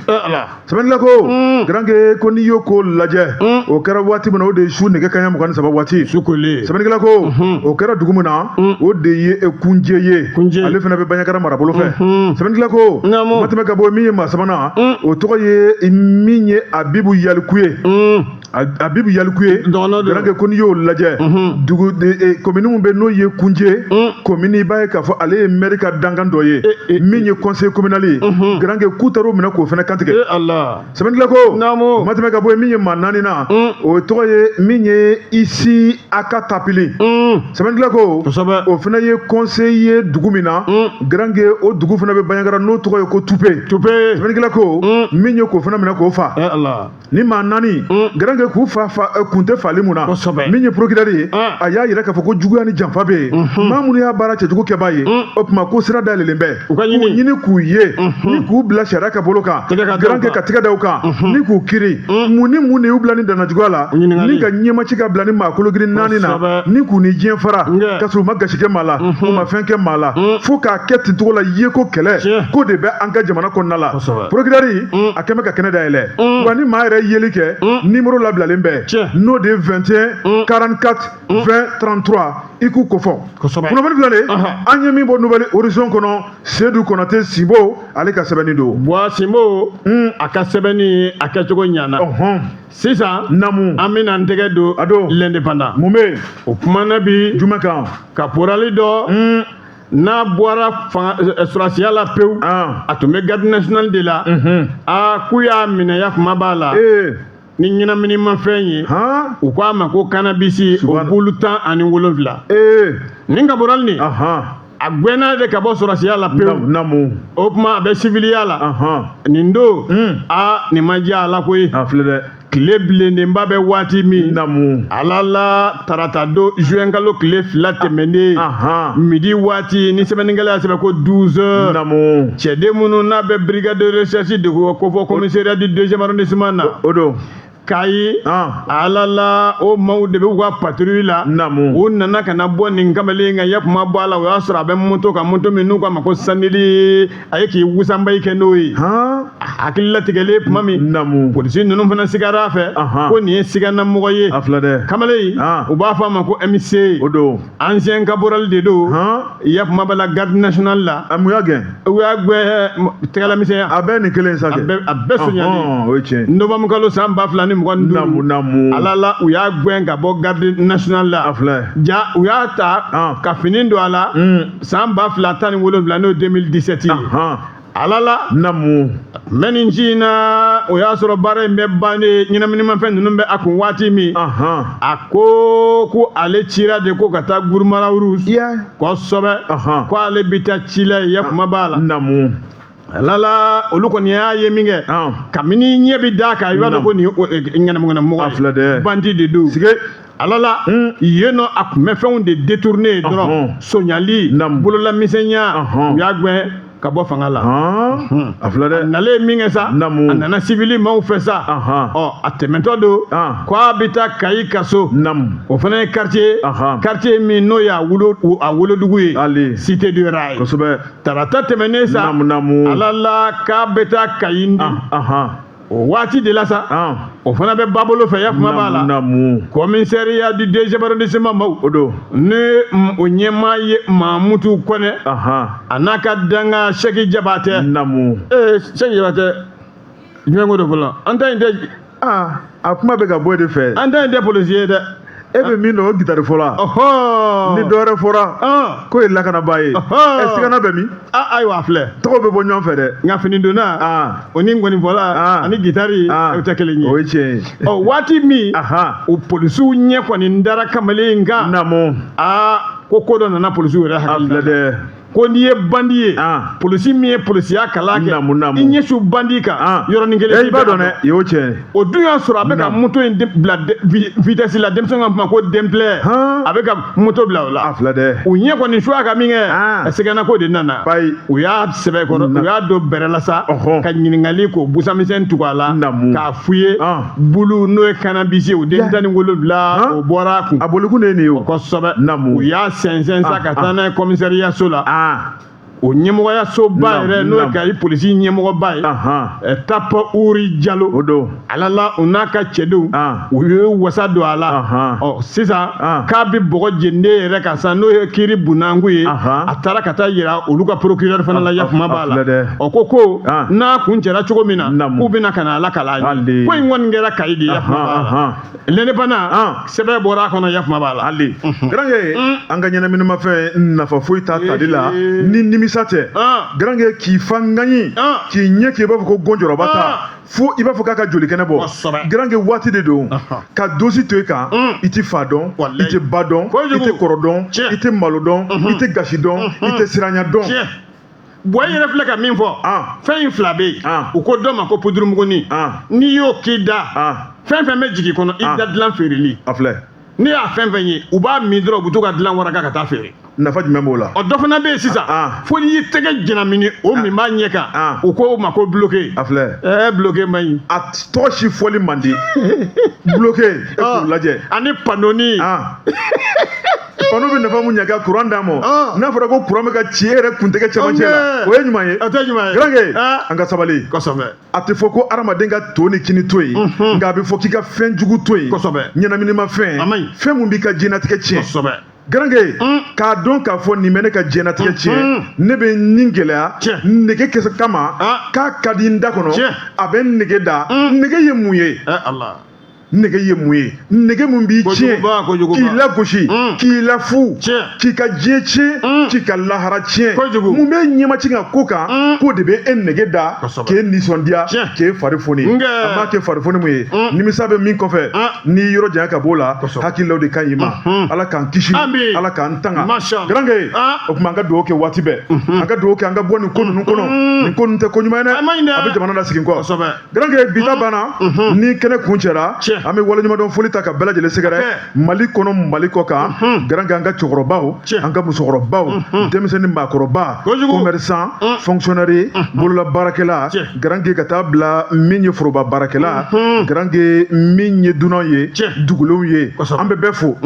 Sɛbɛnnikɛla ko, garankɛ, ko n'i y'o ko lajɛ, o kɛra waati min na, o de ye su nɛgɛ kanɲɛ 23 waati. Sɛbɛnnikɛla ko o kɛra dugu min na, o de ye Kunje ye, ale fana bɛ Bandiagara marabolo fɛ. Sɛbɛnnikɛla ko o ma tɛmɛ ka bɔ, min ye maa sabanan, o tɔgɔ ye min ye Abibu Yaliku ye. Abibu Yaliku ye, garankɛ, ko n'i y'o lajɛ, dugu commune min bɛ, n'o ye Kunje commune, i b'a ye k'a fɔ ale ye maire ka dankan dɔ ye, min ye conseil communal ye. Garankɛ, k'u taara o minɛ k'o fana kantigɛ. Sɛbɛnnikɛla ko o ma tɛmɛ ka bɔ yen, min ye maa naaninan, o tɔgɔ ye min ye Isi Aka Tapili. Sɛbɛnnikɛla ko o fana ye conseiller dugu min na, garankɛ, o dugu fana bɛ Bandiagara, n'o tɔgɔ ye ko Tupe. Sɛbɛnnikɛla ko min ye k'o fana minɛ k'o fa. Ni maa naani, garankɛ, k'u fa fa kun tɛ fali mun na? Min ye procureur ye, a y'a yira k'a fɔ ko juguya ni janfa bɛ yen. Maa minnu y'a baara cɛjugu kɛbaa ye, o tuma ko sira dayɛlɛlen bɛ k'u ɲini k'u ye, ni k'u bila sariya ka bolo kan, garankɛ, ka tɛgɛ da u kan ni k'u kiri. Mun ni mun de y'u bila ni dannajuguya la, ni ka ɲɛmaci ka bila ni maa kologirin naani na, ni k'u ni diɲɛ fara, ka sɔrɔ u ma gasi kɛ maa la, u ma fɛn kɛ maa la, fo k'a kɛ ten cogo la ye? Ko kɛlɛ ko de bɛ an ka jamana kɔnɔna la. Procureur a kɛn bɛ ka kɛnɛ dayɛlɛ wa ni maa yɛrɛ yeli kɛ, numéro labilalen bɛ, n'o de ye 21 44 20 33, i k'u kofɔ. Kunnafoni filɛ nin an ye min bɔ Nouvel Horizon kɔnɔ, Seydou Konate Sinbo, ale ka sɛbɛnni don. Buwa Sinbo, a ka sɛbɛnni a kɛcogo ɲana. Sisan an bɛna n tɛgɛ don A don. L'Indépendant. Mun bɛ yen? O kumana bi Jumɛn kan? Caporal dɔ n'a bɔra fanga sɔrɔsiya la pewu, a tun bɛ garde nationale de la. Aa, k'u y'a minɛ, ya kuma b'a la ni ɲɛnaminimafɛn ye. U ko a ma ko cannabis, o bulu 17. Nin caporal nin, a gɛnna de ka bɔ sɔrɔsiya la pewu. O tuma a bɛ civiliya la. Nin don, aa, nin ma diya a la koyi. A filɛ dɛ. Tile bilennenba bɛ waati min, ala la, tarata don, juin kalo tile 2 tɛmɛnen, midi waati, ni sɛbɛnnikɛla y'a sɛbɛn ko 12 heures, cɛden minnu n'a bɛ brigade de recherche de ko fɔ commissariat du deuxième arrondissement na O don. Kayi, ala la, o maaw de bɛ u ka patrouille la. U nana ka na bɔ nin kamalen kan, ya kuma bɔ a la, o y'a sɔrɔ a bɛ moto kan, moto min n'u k'a ma ko sanili, a ye k'i wusanbayi kɛ n'o ye. Hakili latigɛlen tuma min, polisi ninnu fana sigara a fɛ ko nin ye siganamɔgɔ ye. A filɛ dɛ. Kamalen, u b'a fɔ a ma ko MC. O don. Ancien caporal de don, ya kuma b'a la garde nationale la. A mun y'a gɛn? U y'a gɛn tɛgɛlamisɛnya. A bɛɛ nin kelen sa A kɛ. bɛɛ, a bɛɛ sonyali. O ye tiɲɛ. Novembre kalo san 2025, ala la, u y'a gɛn ka bɔ garde nationale la. A filɛ. Ja, u y'a ta ka fini don a la san 2017, n'o ye 2017 ye. Ala la, mɛ nin ci in na, o y'a sɔrɔ baara in bɛ bannen, ɲɛnaminimafɛn ninnu bɛ a kun waati min, a ko ko ale cira de ko ka taa Gurumara Rouge. Kosɛbɛ. Ko ale bɛ taa ci la yen, ya kuma b'a la. Alala, olu kɔni y'a ye min kɛ, kabini ɲɛ bɛ d'a kan, i b'a dɔn ko nin ye ŋanamuŋanamu mɔgɔ A filɛ dɛ. Bandit de don. Sige. Alala, yen nɔ, a tun bɛ fɛnw de détourner dɔrɔn, sonyali, bololamisɛnya. U y'a gɛn ka bɔ fanga la. A filɛ dɛ. A nalen min kɛ sa, a nana sibili maaw fɛ sa. Ɔ, a tɛmɛtɔ don k'a bɛ taa Kayi kaso. O fana ye quartier, quartier min n'o y'a wolo, a wolodugu ye, Cité du Rail. Tarata tɛmɛnen sa, alala, k'a bɛ taa Kayi. O waati de la sa, o fana bɛ babolo fɛ, yakuma b'a la, commissariat du deuxième arrondissement maaw, O don. Ni o ɲɛmaa ye Mamutu Kɔnɛ, a n'a ka danga Sɛki Jabatɛ. Ee, Sɛki Jabatɛ jumɛn ko don fɔlɔ? An ta in tɛ. Aa, a kuma bɛ ka bɔ e de fɛ. An ta in tɛ polisi ye dɛ. E bɛ min dɔn, o gitari fɔla. Ni dɔwɛrɛ fɔra k'o ye lakanabaa ye, ɛ, sigana bɛ min? Ayiwa, a filɛ. Tɔgɔ bɛ bɔ ɲɔgɔn fɛ dɛ. Nka finidonna, o ni ngɔnifɔla ani gitari, o tɛ kelen ye. O ye tiɲɛ ye. Ɔ, waati min o polisiw ɲɛ kɔni dara kamalen in kan, aa, ko dɔ nana polisiw yɛrɛ A hakili filɛ la dɛ. Ko n'i ye bandit ye, polisi min ye polisiya kalan kɛ, i ɲɛsu bandit kan yɔrɔnin kelen, I b'a dɔn dɛ, o y'o tiɲɛ ye. O dun y'a sɔrɔ a bɛ ka moto in bila vitesse la, denmisɛnw ka kuma ko denplɛ, a bɛ ka moto bila o la. A filɛ dɛ. U ɲɛ kɔni su a ka min kɛ, sɛgɛnna ko de nana. Bayi. U y'a sɛbɛ kɔrɔ, u y'a don bɛrɛ la sa, ka ɲininkali k'o busamisɛn tugu a la, k'a f'u ye bulu n'o ye cannabis ye, o den 17, o bɔra a kun. A bolikun de ye nin ye o. Kosɛbɛ. U y'a sɛnsɛn sa ka taa n'a ye commissariat so la, o ɲɛmɔgɔyasoba yɛrɛ, n'o ye Kayi polisi ɲɛmɔgɔba ye, Tapa Uri Jalo. O don. Alala, u n'a ka cɛdenw, u ye wasa don a la. Ɔ, sisan k'a bɛ bɔgɔ jeniden yɛrɛ kan sa, n'o ye kiiri bunanku ye, a taara ka taa yira olu ka procureur fana la, yakuma b'a la. Ɔ, ko n'a kun cɛra cogo min na, k'u bɛna ka na a lakala ye. Ko in kɔni kɛra Kayi de ye, yakuma b'a la. L'Indépendant, sɛbɛn bɔra a kɔnɔ, yakuma b'a la. Hali garankɛ, an ka ɲɛnaminimafɛn nafa foyi t'a tali la ni nimisa tɛ. Garankɛ, k'i fa ŋaɲi, k'i ɲɛ k'i b'a fɔ ko gɔnjɔrɔba ta, fo i b'a fɔ k'a ka joli kɛnɛ bɔ. Garankɛ, waati de don ka dosi to i kan, i tɛ fa dɔn, i tɛ ba dɔn, i tɛ kɔrɔ dɔn, i tɛ malo dɔn, i tɛ gasi dɔn, i tɛ siranya dɔn. Bɔn, i yɛrɛ filɛ ka min fɔ, fɛn in fila bɛ yen, u ko dɔ ma ko pudurumuguni. N'i y'o k'i da, fɛn fɛn bɛ jigin kɔnɔ, i da dilan feereli. A filɛ. Ne y'a fɛn fɛn ye, u b'a min dɔrɔn, u bɛ to ka dilan waraka ka taa feere. Nafa jumɛn b'o la? Ɔ, dɔ fana bɛ yen sisan, fo n'i y'i tɛgɛ jɛnamini, o min b'a ɲɛ kan, u ko o ma ko bloqué. A filɛ. Ɛɛ, bloqué man ɲi. A tɔgɔ si fɔli man di, bloqué, e k'o lajɛ. Ani panneau. Panneau bɛ nafa mun ɲɛ ka courant d'a ma? N'a fɔra ko courant bɛ ka ci e yɛrɛ kuntigɛ cɛmancɛ la, o ye ɲuman ye? O tɛ ɲuman ye. Garankɛ, an ka sabali. Kosɛbɛ. A tɛ fɔ ko hadamaden ka to ni kini to yen, nka a bɛ fɔ k'i ka fɛn jugu to yen. Ɲɛnaminimafɛn, fɛn mun b'i ka diɲɛnatigɛ tiɲɛ. Garankɛ, k'a dɔn k'a fɔ nin bɛ ne ka diɲɛnatigɛ tiɲɛ, ne bɛ nin gɛlɛya nege kɛsɛ kama, k'a ka di n da kɔnɔ, a bɛ n nege da. Nege ye mun ye? Nege ye mun ye? Nege mun b'i tiɲɛ, k'i lagosi, k'i lafu, k'i ka diɲɛ tiɲɛ, k'i ka lahara tiɲɛ? Mun bɛ ɲɛmaci ka ko kan, k'o de bɛ e nege da, k'e nisɔndiya, k'e fari foni? A m'a kɛ fari foni mun ye? Nimisa bɛ min kɔfɛ, n'i yɔrɔ janya ka b'o la, hakililaw de ka ɲi ma. Ala k'an kisi, Ala k'an tanga. Garankɛ, o tuma an ka dugawu kɛ waati bɛɛ, an ka dugawu kɛ an ka bɔ nin ko ninnu kɔnɔ. Nin ko ninnu tɛ ko ɲuman ye dɛ, a bɛ jamana lasegin kɔ. Garankɛ, bi ta banna ni kɛnɛ kun cɛra. An bɛ waleɲumandɔn foli ta ka bɛɛ lajɛlen sɛgɛrɛ Mali kɔnɔ, Mali kɔ kan. Garankɛ, an ka cɛkɔrɔbaw, an ka musokɔrɔbaw, denmisɛnnin, maakɔrɔba, commerçant, fonctionnaire, bolola baarakɛla, garankɛ, ka taa bila min ye foroba baarakɛla, garankɛ, min ye dunan ye, dugulenw ye, an bɛ bɛɛ fo.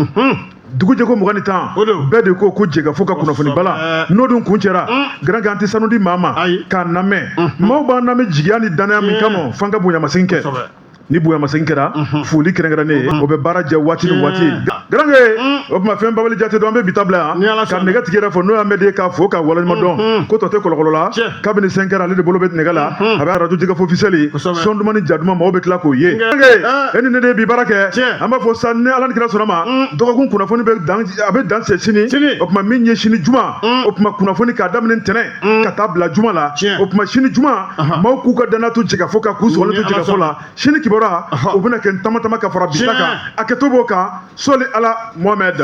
Dugu jɛ ko 20 ni 10, bɛɛ de ko ko jɛkafo ka kunnafoni bala, n'o dun kun cɛra. Garankɛ, an tɛ sanu di maa ma k'a lamɛn. Maaw b'an lamɛn jigiya ni danaya min kama, f'an ka bonyamasegin kɛ. Ni bonyamasegin kɛra, foli kɛrɛnkɛrɛnnen ye, o bɛ baara jɛ waati ni waati. Garankɛ, o tuma fɛn babali jate dɔn, an bɛ bi ta bila yan, ka nɛgɛ tigi yɛrɛ fɔ, n'o y'an bɛ de k'a fo ka waleɲuman dɔn ko tɔ tɛ kɔlɔkɔlɔ la. Kabini 5 heures, ale de bolo bɛ nɛgɛ la, a bɛ arajo jɛgɛfo officiel son duman ni ja duman, maaw bɛ tila k'o ye. Garankɛ, e ni ne de ye bi baara kɛ. An b'a fɔ sa, ni Ala ni kira sɔnna ma, dɔgɔkun kunnafoni bɛ dan, a bɛ dan se sini. O tuma min ye sini juma, o tuma kunnafoni k'a daminɛ ntɛnɛn ka taa bila juma la. O tuma sini juma, maaw k'u ka danaya to jɛgɛfo kan, k'u sɔgɔlen to jɛgɛfo la. Sini kibaruya, o bɛna kɛ tama tama ka fara bi ta kan. A kɛto b'o kan, sɔli Ala Mohamɛd.